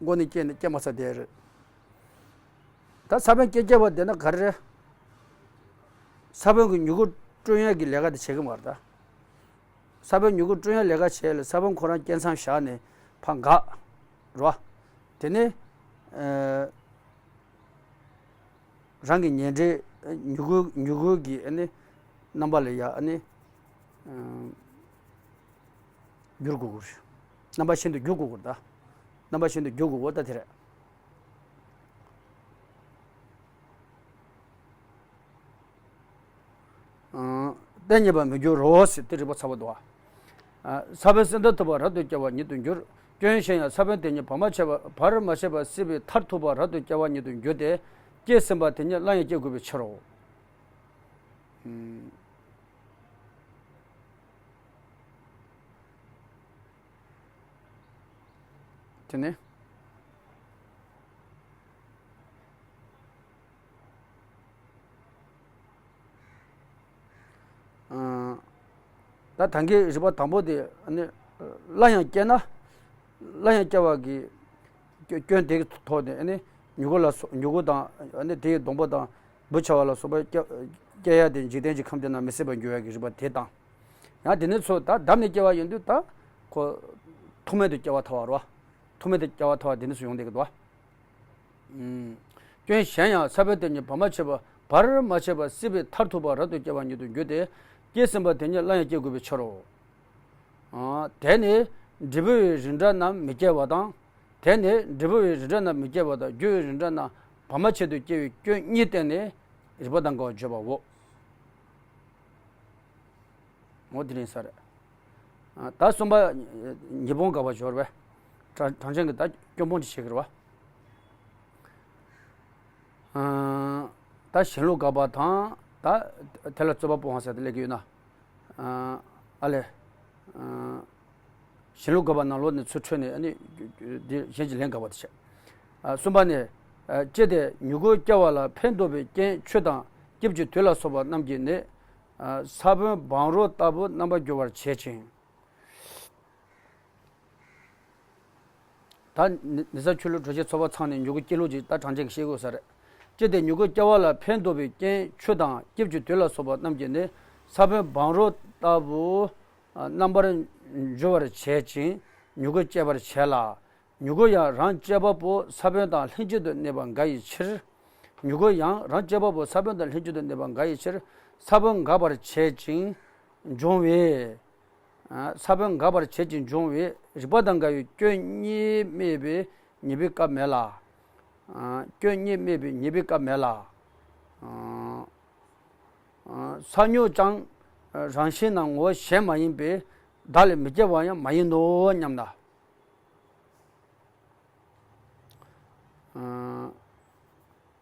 མགོ་ནས་སྐྱེ་ནས་སྐྱེ་མ་ཚར་བསྡད་རེད། ད་ས་བོན་སྐྱེ་སྐྱེ་བ་དེ་ན་ག་རེ་རེད། ས་བོན་གྱི་མྱུ་གུ་བསྐྲུན་ཡ་གི་ལས་ཀ་དེ་བྱེད་ཀྱི་མ་རེད་ད། ས་བོན་མྱུ་གུ་བསྐྲུན་ཡ་ལས་ཀ་བྱས་ལ་ས་བོན་ཁོ་རང་སྐྱེ་མཚམས་བཞག་ནས་ཕར་འགག་རོ། དེ་ནས་ཨ་རང་གི་ཉེ་འབྲེལ་མྱུ་གུ་མྱུ་གུ་གི་ཨ་ནི་རྣམ་པ་ལ་ཡ་ཨ་ནི་ཨ་འགྱུར་དགོས་ཀྱི་རེད། རྣམ་པ་གཞན་དུ་འགྱུར་དགོས་ཀྱི་རེད་ད། རྣམ་པ་གཞན་དུ་འགྱུར་དགོས་ཀྱི་ད་དེ་རེད། གཏན་ཉིད་པར་མི་འགྱུར་རོ་ཟེར་དེ་རིག་པ་ཚ་བོ་འདུག་ཨ། ས་བོན་སྲིད་མཐར་ཐུག་པ་རབ་ཏུ་སྐྱེ་བ་ཉིད་དུ་འགྱུར། སྐྱོན་གཞན་ཡང་ས་བོན་དེ་ཉིད་བར་མ་ཆད་པ་བར་མ་ཆད་པར་སྲིད་པའི་མཐར་ཐུག་པ་རབ་ཏུ་སྐྱེ་བ་ཉིད་དུ་འགྱུར་ཏེ། སྐྱེས་ཟིན་པ་དེ་ཉིད་སླར་ཡང་སྐྱེ་དགོས་པའི་ཕྱིར་རོ། དེ་ནས། ད་ད་གིན་རིགས་པ་དང་པོ་དེ་ནི་སླར་ཡང་སྐྱེ་ན། སླར་ཡང་སྐྱེ་བ་གི་སྐྱོན་དེ་གི་ཐོག་ནས་ནི་ མྱུ་གུ་ལ་སོགས། མྱུ་གུ་དང་ཨ་ནི་དེའི་སྡོང་པོ་དང་བུ་ཆ་བ་ལ་སོགས་པ་སྐྱེ་སྐྱེ་ཡ་དེ་འཇིག་རྟེན་གྱི་ཁམས་དེ་ན་མི་སྲིད་པར་འགྱུར་བའི་རིགས་པ་དེ་དང་། ཡང་དེ་ནས་ཚུར་ད་བསྡམས་ནས་སྐྱེ་བ་ཡིན་དུས་ད་ཁོ་ཐོག་མེད་དུ་སྐྱེ་བ་ཐལ་བ་རེད་བ། ཐོག་མེད་དུ་སྐྱེ་བ་ཐལ་བ་དེ་ནས་སུ་ཡོང་བསྡད་ཀྱི་འདུག་བ། ཨུམ། སྐྱོན་གཞན་ཡང་ས་བོན་དེ་ཉིད་བར་མ་ཆད་པ་བར་མ་ཆད་པར་སྲིད་པའི་མཐར་ཐུག་པ་རབ་ཏུ་སྐྱེ་བ་ཉིད་དུ་འགྱུར་ཏེ། སྐྱེས་ཟིན་པ་དེ་ཉིད་སླར་ཡང་སྐྱེ་དགོས་པའི་ཕྱིར་རོ། ཨ། དེ་ནི་འབྲས་བུ་བའི་རིགས་འདྲ་རྣམས་མི་སྐྱེ་བ་དང་། དེ་ནི་འབྲས་བུ་བའི་རིགས་འདྲ་རྣམས་མི་སྐྱེ་བ་དང་རྒྱུ་བའི་རིགས་འདྲ་རྣམས་བར་མ་ཆད་དུ་སྐྱེ་བའི་སྐྱོན་གཉིས་བསྟན་ནས་རིགས་པ་དང་འགལ་བར་བརྗོད་པའོ། འོ་དེ་རིང་ས་རེད། ཨ། ད་གསུམ་པ། ཉེས་སྤོང་དགག་པ་སྦྱོར་བས། གྲངས་གྲངས་ཅན་གྱི་ད་སྐྱོན་སྤོང་ཅིག་བྱེད་ཀྱི་རེད་བ། ཨ། ད་གཞན་ལུགས་དགག་པ་དང་ད་དེ་ལ་རྩོད་པ་སྤོང་བ་ཟེར་དེ་སླེབས་ཀྱི་ཡོད་ན། ཨ། ཨ་ལས། ཨ། གཞན་ལུགས་དགག་པ་ནང་ལོགས་ནས་ཚུར་འཕྲོས་ནས་ཨ་ནི་འདི་གཞན་གྱི་ལན་དགག་པ་དེ་བྱས། ཨ། གསུམ་པ་ནི། ཨ། ཅི་སྟེ་མྱུ་གུ་སྐྱེ་བ་ལ་ཕན་འདོགས་པའི་རྐྱེན་ཆུ་དང་སྐྱིབས་ཀྱི་དུག་ལ་སོགས་པ་རྣམས་ཀྱིས་ནི། ཨ། ས་བོན་བང་རོ་ལྟ་བུ་རྣམ་པར་འགྱུར་བར་བྱེད་ཅིང་། ད་ནི་ནི་ས་ཆུ་ལུད་དྲོད་ཆེན་ཚོགས་པ་ཚང་ནས་མྱུ་གུ་སྐྱེ་ལུགས་ཀྱི་ད་གྲངས་ཅན་གྱི་ཤེས་དགོས་ས་རེད། ཅི་སྟེ་མྱུ་གུ་སྐྱེ་བ་ལ་ཕན་འདོགས་པའི་རྐྱེན་ཆུ་དང་སྐྱིབས་ཀྱི་དུག་ལ་སོགས་པ་རྣམས་ཀྱིས་ནི་ས་བོན་བང་རོ་ལྟ་བུ་རྣམ་པར་འགྱུར་བར་བྱེད་ཅིང་མྱུ་གུ་སྐྱེ་བར་བྱེད་ལ། མྱུ་གུ་ཡང་རང་སྐྱེས་པ་པོ་ས་བོན་དང་ལྷན་ཅིག་ཏུ་གནས་པ་འགལ་བའི་ཕྱིར། མྱུ་གུ་ཡང་རང་སྐྱེས་པ་པོ་ས་བོན་དང་ལྷན་ཅིག་ཏུ་གནས་པ་འགལ་བའི་ཕྱིར། ས་བོན་འགག་པར་བྱེད་ཅིང་འབྱུང་བས། ས་བོན་འགག་པར་བྱེད་ཅིང་འབྱུང་བས་རིགས་པ་དང་འགལ་བའི་སྐྱོན་གཉིས་སྨྲས་པས་ཉེས་པའི་སྐབས་མེད་ལ། སྐྱོན་གཉིས་སྨྲས་པས་ཉེས་པའི་སྐབས་མེད་ལ། ས་མྱུག་ཀྱང་རང་བཞིན་ནམ་ངོ་བོ་གཞན་མ་ཡིན་པས་བདག་ལས་མི་སྐྱེ་བ་ཡང་མ་ཡིན་ནོ་སྙམ་ན།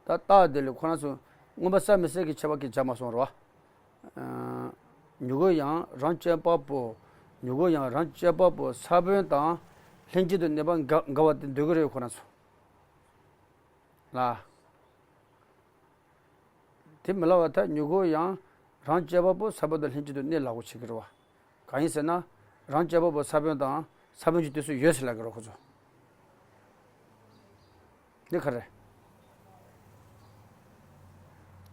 ད་རྟགས་དེ་ལས་ཁོ་རང་ཚོ་མངོན་པ་གསལ་མི་གསལ་གྱི་ཁྱད་པར་གྱིས་བྱས་མ་སོང་རོ། མྱུ་གུ་ཡང་རང་སྐྱེས་པ་པོ། མྱུ་གུ་ཡང་རང་སྐྱེས་པ་པོ་ས་བོན་དང་ལྷན་ཅིག་ཏུ་གནས་པ་འགལ་འགལ་བ་དེ་འདོད་ཀྱི་རེད་ཁོ་རང་ཚོ། ལ། དེ་མི་སླ་བ་ད་མྱུ་གུ་ཡང་རང་སྐྱེས་པ་པོ་ས་བོན་དང་ལྷན་ཅིག་ཏུ་གནས་ལ་གོ་བྱེད་ཀྱི་རེད་བ། གང་ཡིན་ཟེར་ན། རང་སྐྱེས་པ་པོ་ས་བོན་དང་ས་བོན་གྱི་དུས་སུ་ཡོད་ཟེར་ལབ་ཀྱི་རེད་ཁོ་ཚོ། འདི་ག་རེད།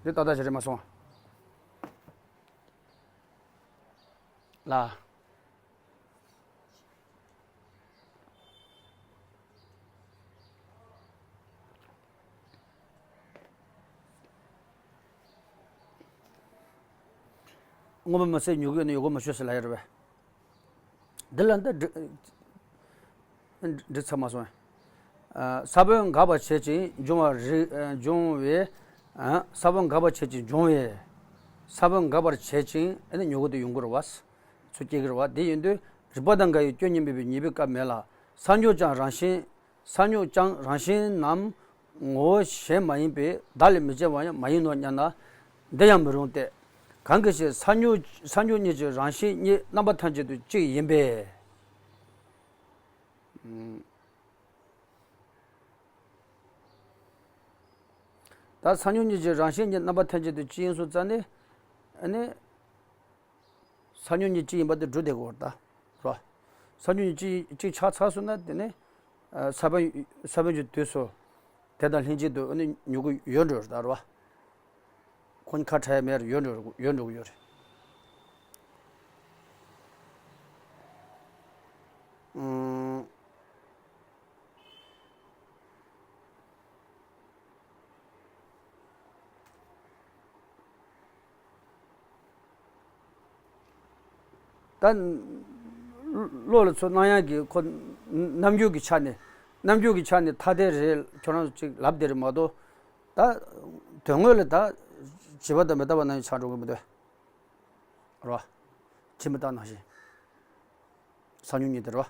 འདི་ཏག་ཏག་ཅིག་རེད་མ་སོང་། ལ། མངོན་པ་མ་ཟད་མྱུ་གུ་ནི་ཡོད་གོ་མ་ཆོད་ཟེར་ལ་ཡོད་རེད་པས། འདི་ལ་འདི་འགྲིག་འགྲིག་ཚར་མ་སོང་། ས་བོན་འགག་པར་བྱེད་ཅིང་འབྱུང་བ་རིགས་འབྱུང་བས། ས་བོན་འགག་པར་བྱེད་ཅིང་འབྱུང་བས། ས་བོན་འགག་པར་བྱེད་ཅིང་ཨ་ནི་མྱུ་གུ་དེ་ཡོང་གི་རེད་བ། ཚུར་སྐྱེ་གི་རེད་བ། དེ་ཡིན་དུས་རིགས་པ་དང་འགལ་བའི་སྐྱོན་གཉིས་སྨྲས་པས་ཉེས་པའི་སྐབས་མེད་ལ། ས་མྱུག་ཀྱང་རང་བཞིན། ས་མྱུག་ཀྱང་རང་བཞིན་ནམ་ངོ་བོ་གཞན་མ་ཡིན་པས་བདག་ལས་མི་སྐྱེ་བ་ཡང་མ་ཡིན་ནོ་སྙམ་ན། འདི་ཡང་མི་རུང་སྟེ། གང་གི་ཕྱིར་ས་མྱུག་ས་མྱུག་གཉིས་ཀྱི་རང་བཞིན་གཉིས་རྣམ་པ་ཐམས་ཅད་དུ་གཅིག་ཡིན་པས། ད་ས་མྱུག་གཉིས་ཀྱི་རང་བཞིན་གཉིས་རྣམ་པ་ཐམས་ཅད་དུ་གཅིག་ཡིན་སོང་ཙང་ནི། ཨ་ནི། ས་མྱུག་གཉིས་གཅིག་ཡིན་པ་དེ་སྒྲུབ་བསྡད་དགོས་པ་རེད་ད། རོ། ས་མྱུག་གཉིས་གཅིག་གཅིག་ཆགས་ཚར་སོང་ན་དེ་ནི། ས་བོན་ས་བོན་གྱི་དུས་སུ། དེ་དང་ལྷན་ཅིག་ཏུ་ཨ་ནི་མྱུ་གུ་ཡོད་འགྲོ་རེད་ད་རོ། ཁོ་གཉིས་ཁ་བྲལ་ཡ་མེད་རེད། ཡོད་འགྲོ་ཡོད་འགྲོ་གི་ཡོད་རེད། ཨང་། ད། བློ་ལ་ཚོད་སྣང་ཡག་གི་ཁོ། རྣམ་འགྱུར་གྱི་ཆ་ནས། རྣམ་འགྱུར་གྱི་ཆ་ནས་ཐ་དད་རེད་ཁྱོད་རང་ཚོ་ཅིག་ལབ་བསྡད་རེད་མ་གཏོགས། ད། དོན་དངོས་ལ་ད། བྱིས་པ་དང་མི་ལྟ་བ་ནང་བཞིན་ཆགས་འགྲོ་གི་མི་འདུག་རོ། ཕྱི་མི་རྟག་ནང་བཞིན། ས་མྱུག་གཉིས་དེ་རོ།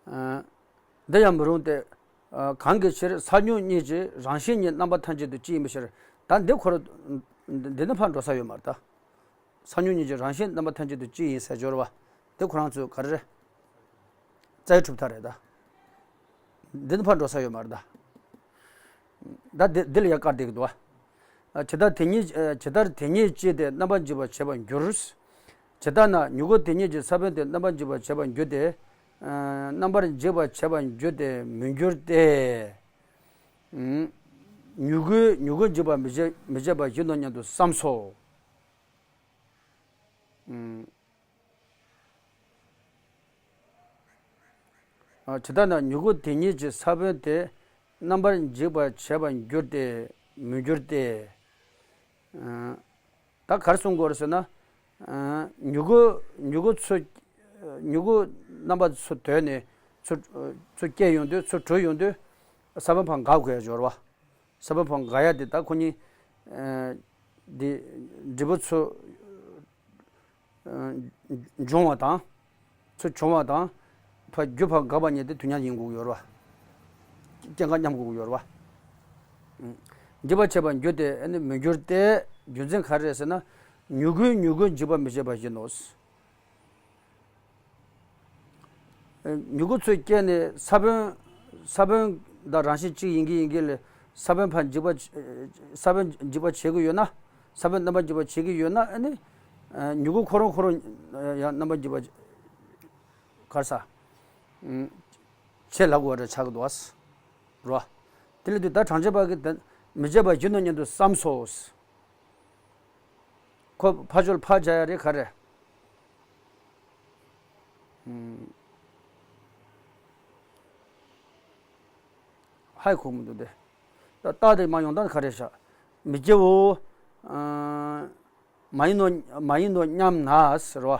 ཨ། འདི་ཡང་མི་རུང་སྟེ། ཨ། གང་གི་ཕྱིར་ས་མྱུག་གཉིས་ཀྱི་རང་བཞིན་ཉིད་རྣམ་པ་ཐམས་ཅད་དུ་གཅིག་ཡིན་པའི་ཕྱིར། ད་འདི་ཁོ་རང་། འདི་ནི་ཕར་འགྲོ་ས་ཡོད་མ་རེད་ད། ས་མྱུག་གཉིས་ཀྱི་རང་བཞིན་རྣམ་པ་ཐམས་ཅད་དུ་གཅིག་ཡིན་ཟེར་སྦྱོར་བ། འདི་ཁོ་རང་ཚོའི་ག་རེ་རེད། རྩ་བའི་གྲུབ་མཐའ་རེད་ད། འདི་ནི་ཕར་འགྲོ་ས་ཡོད་མ་རེད་ད། ད་འདི་འདི་ལ་ཡང་བཀར་བསྡད་ཀྱི་འདུག་བ། ཇི་ལྟར་དེ་ཉིད་ཇི་ལྟར་དེ་ཉིད་ཅི་སྟེ་རྣམ་པར་འཇིག་པར་བྱེད་པར་འགྱུར། ཇི་ལྟར་ན་མྱུ་གུ་དེ་ཉིད་ཀྱི་ས་བོན་དེ་རྣམ་པར་འཇིག་པར་བྱེད་པར་འགྱུར་ཏེ། རྣམ་པར་འཇིག་པར་བྱེད་པར་འགྱུར་ཏེ་མི་འགྱུར་ཏེ། མྱུ་གུའི་མྱུ་གུ་འཇིག་པ་མི་བྱེད་མི་བྱེད་པ་ཡིན་ནོ་སྙམ་དུ་བསམས་སོ། ཇི་ལྟར་ན་མྱུ་གུ་དེ་ཉིད་ཀྱི་ས་བོན་དེ་རྣམ་པར་འཇིག་པར་བྱེད་པར་འགྱུར་ཏེ་མི་འགྱུར་ཏེ། ད་ག་རེ་གསུང་དགོས་རེད་ཟེར་ན། མྱུ་གུ་མྱུ་གུ་ཚུར་མྱུ་གུ་རྣམ་པ་ཚུར་དོན་ནས་ཚུར་ཚུར་སྐྱེས་ཡོང་དུས་ཚུར་གྲུབ་ཡོང་དུས་ས་བོན་ཕར་འགག་དགོས་ཡ་འབྱོར་བ། ས་བོན་ཕར་འགག་ཡ་དེ་ད་ཁོ་གཉིས་འདི་འབྲས་བུ་ཚུར་འབྱུང་བ་དང་། ཚུར་བྱུང་བ་དང་། ཕར་རྒྱུ་ཕར་འགག་པ་གཉིས་དེ་དུས་མཉམ་ཡིན་དགོས་ཀྱི་ཡོད་རེད་བ། སྐྱེ་འགག་མཉམ་དགོས་ཀྱི་ཡོད་རེད་བ། འཇིག་པར་བྱེད་པར་འགྱུར་ཏེ་ཨ་ནི་མི་འགྱུར་ཏེ། རྒྱུ་མཚན་ག་རེ་རེད་ཟེར་ན། མྱུ་གུས་མྱུ་གུ་འཇིག་པར་མི་བྱེད་པ་བཞིན་ནོ། མྱུ་གུ་ཚུར་སྐྱེས་ནས་ས་བོན། ས་བོན་དང་རང་བཞིན་གཅིག་ཡིན་གྱི་ཡིན་གྱི་ལས། ས་བོན་ཕར་འཇིག་པ། ས་བོན་འཇིག་པ་བྱེད་ཀྱི་ཡོད་ན། ས་བོན་རྣམ་པར་འཇིག་པ་བྱེད་ཀྱི་ཡོད་ན་ཨ་ནི། མྱུ་གུ་ཁོ་རང་ཁོ་རང་ཡང་རྣམ་པར་འཇིག་པ། ག་རེ་ཟ། བྱེད་ལབ་དགོས་པ་འདྲ་ཆགས་ཀྱི་འདུག་བ། རོ། དེ་ལས་དུས་ད་གྲངས་ཅན་པ་གིས་དེ་མི་བྱེད་པ་བཞིན་ནོ་སྙམ་དུ་བསམས་སོ། ཁོ་ཕ་ཆོལ་ཕ་བྱ་ཡ་རེད་ག་རེ། ཧའི་གོ་མི་འདུག་དེ། ད་རྟགས་དེ་མ་ཡོང་སྟངས་ག་རེ་བྱ། མི་སྐྱེའོ། མ་ཡིན་ནོ་མ་ཡིན་ནོ་སྙམ་ན་ཟེར་བ།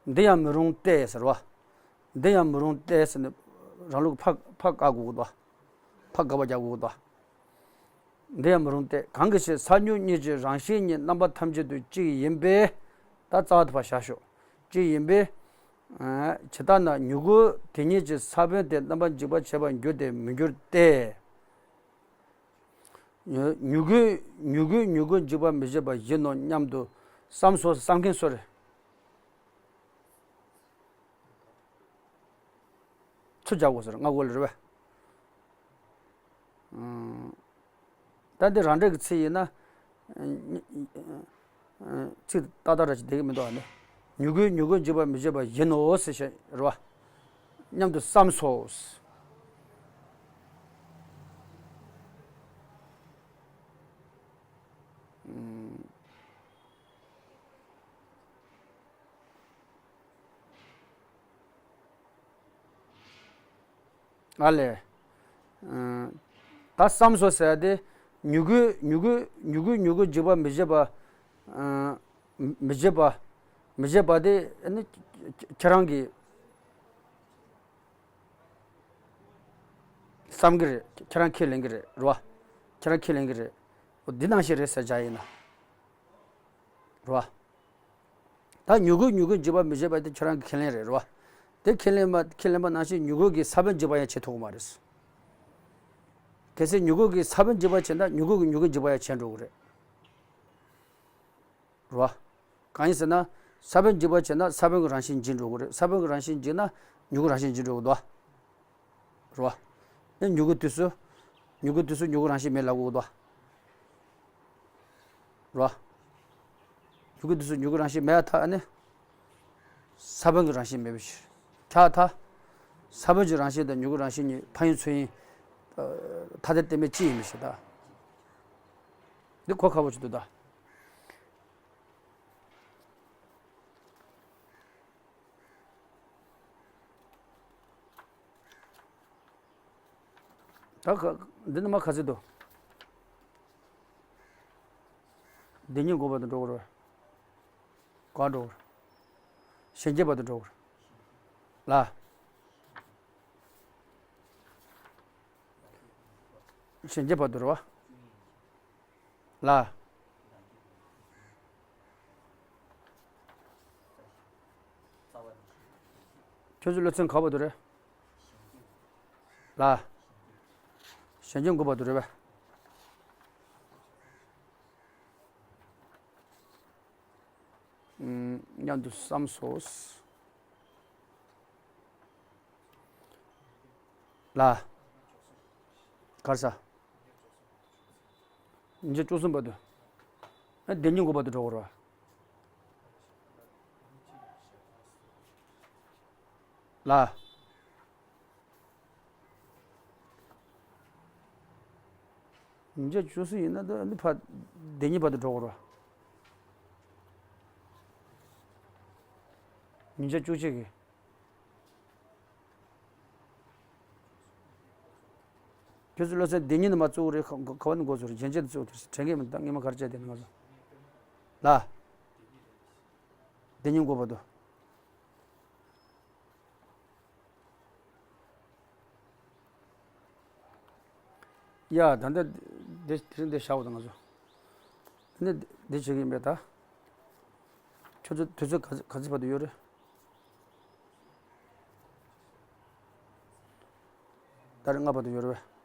འདི་ཡང་མི་རུང་སྟེ་ཟེར་བ། འདི་ཡང་མི་རུང་སྟེ་ཟེར་ནས་རང་ལུགས་ཕ་ཕ་བཀག་དགོས་ཀྱི་འདུག་ཕ་དགག་པ་རྒྱག་དགོས་ཀྱི་འདུག་འདི་ཡང་མི་རུང་སྟེ། གང་གི་ཕྱིར་ས་མྱུག་གཉིས་ཀྱི་རང་བཞིན་ཉིད་རྣམ་པ་ཐམས་ཅད་དུ་གཅིག་ཡིན་པས། ད་རྩ་བ་དེ་ཕར་བཞག་ཤོག་གཅིག་ཡིན་པས། ཇི་ལྟར་ན་མྱུ་གུ་དེ་ཉིད་ཀྱི་ས་བོན་དེ་རྣམ་པར་འཇིག་པར་བྱེད་པར་འགྱུར་ཏེ་མི་འགྱུར་ཏེ། མྱུ་གུས་མྱུ་གུས་མྱུ་གུ་འཇིག་པར་མི་བྱེད་པ་བཞིན་ནོ་སྙམ་དུ་བསམས་སོ། བསམ་མཁན་སུ་རེད། ཚུར་རྒྱག་དགོས་ཟེར་སྔ་རྒོལ་རེད་པས། ད་འདི་རང་འགྲེལ་གྱི་ཚིག་ཡིན་ན། ཚིག་ཏག་ཏག་ར་ཅིག་བསྡད་ཀྱི་མི་འདུག་ཨ་ནི། མྱུ་གུས་མྱུ་གུ་འཇིག་པར་མི་བྱེད་པ་བཞིན་ནོ་ཟེར་བཤད་རེད་བ། སྙམ་དུ་བསམས་སོ། ཨ་ལས། ད་བསམ་སོ་ཟེར་ཡ་དེ། མྱུ་གུ་མྱུ་གུ་མྱུ་གུ་མྱུ་གུ་འཇིག་པ་མི་བྱེད་པ། མི་བྱེད་པ། མི་བྱེད་པ་དེ་ནི་ཁྱེད་རང་གི་བསམ་གི་རེད། ཁྱེད་རང་ཁས་ལེན་གི་རེད་རེད་བ། ཁྱེད་རང་ཁས་ལེན་གི་རེད། འོ་འདི་ནང་བཞིན་རེད་ཟེར་བྱ་ཡིན་ན། རེད་བ། ད་མྱུ་གུ་མྱུ་གུ་འཇིག་པ་མི་བྱེད་པ་དེ་ཁྱེད་རང་གི་ཁས་ལེན་རེད་རེད་བ། དེ་ཁས་ལེན་པ་ཁས་ལེན་པ་ནང་བཞིན་མྱུ་གུ་གི་ས་བོན་འཇིག་པ་ཡང་བྱེད་ཐུབ་ཀྱི་མ་རེད། གལ་སྲིད་མྱུ་གུ་གི་ས་བོན་འཇིག་པ་བྱེད་ན་མྱུ་གུ་གི་མྱུ་གུ་འཇིག་པ་ཡང་བྱེད་འགྲོ་གི་རེད། རེད་བ། གང་ཡིན་ཟེར་ན། ས་བོན་འཇིག་པ་བྱེད་ན་ས་བོན་གྱི་རང་བཞིན་འཇིག་འགྲོ་གི་རེད། ས་བོན་གྱི་རང་བཞིན་འཇིག་ན་མྱུ་གུ་རང་བཞིན་འཇིག་འགྲོ་གི་འདུག་བ། རེད་བ། ཨེ་མྱུ་གུ་དུས་སུ། མྱུ་གུ་དུས་སུ་མྱུ་གུ་རང་བཞིན་མེད་ལབ་དགོས་འདུག་བ། རེད་བ། མྱུ་གུ་དུས་སུ་མྱུ་གུ་རང་བཞིན་མེད་ཐ་ཨ་ནི། ས་བོན་གྱི་རང་བཞིན་མེད་པའི་ཕྱིར། ཁྱག་ཐ། ས་བོན་གྱི་རང་བཞིན་དང་མྱུ་གུ་རང་བཞིན་གཉིས་ཕན་ཡོན་ཚུལ་ཡིན། ཐ་དད་གཏན་མེད་གཅིག་ཡིན་པའི་ཕྱིར་ད། འདི་གོ་ཁག་པོ་ཅིག་འདུག་ད། ད་ག་འདི་ནི་མ་ག་ཚོད་འདུག་འདི་ཉིད་འགོག་པ་དུ་འགྲོ་གི་རེད། ག་འགྲོ་གི་རེད། གཞན་སྐྱེ་བ་དུ་འགྲོ་གི་རེད། ལ། གཞན་སྐྱེ་བ་དུ་རེད་བ། ལ། ཁྱོད་ཚོའི་སློབ་ཚན་ག་བར་དུ་རེད། ལ། གཞན་སྐྱེ་འགོག་པ་དུ་རེད་བ། སྙམ་དུ་བསམས་སོ། ལ། གར་ས། ཉིན་བཅུ་གསུམ་བར་དུ། ཨ་བདེན་གཉིས་འགོག་པ་དུ་འགྲོ་བར་བ། ལ། ཉིན་ཞག་བཅུ་གསུམ་ཡིན་ན་ད་ཨ་ནི་ཕར་སྡེ་གཉིས་བར་དུ་འགྲོ་དགོས་རེད་བ། ཉིན་ཞག་བཅུ་གཅིག་གི། ཁྱོད་ཚོ་བློ་སེང་སྡེ་གཉིས་ནས་མར་བཙུགས་རེད། ག་ག་བ་ནས་འགོ་བཙུགས་རེད། རྒྱན་ཆེན་ནས་བཙུགས་དེ་དྲན་གྱི་མི་འདུག་སྔོན་མ་ག་རེ་བྱས་བསྡད་ན་ང་ཚོ་ལ། སྡེ་གཉིས་འགོ་བར་དུ། ཡ་ད་ལྟ་འདི་དེ་རིང་འདི་བཞག་པ་དང་ང་ཚོ་ནི་འདི་བྱེད་ཀྱི་ཡིན་པས་ད། ཁྱོད་ཚོ་དུས་ཚོད་ག་ཚོད་ག་ཚོད་བར་དུ་ཡོད་རེད། ད་རེས་ལྔ་བར་དུ་ཡོད་རེད་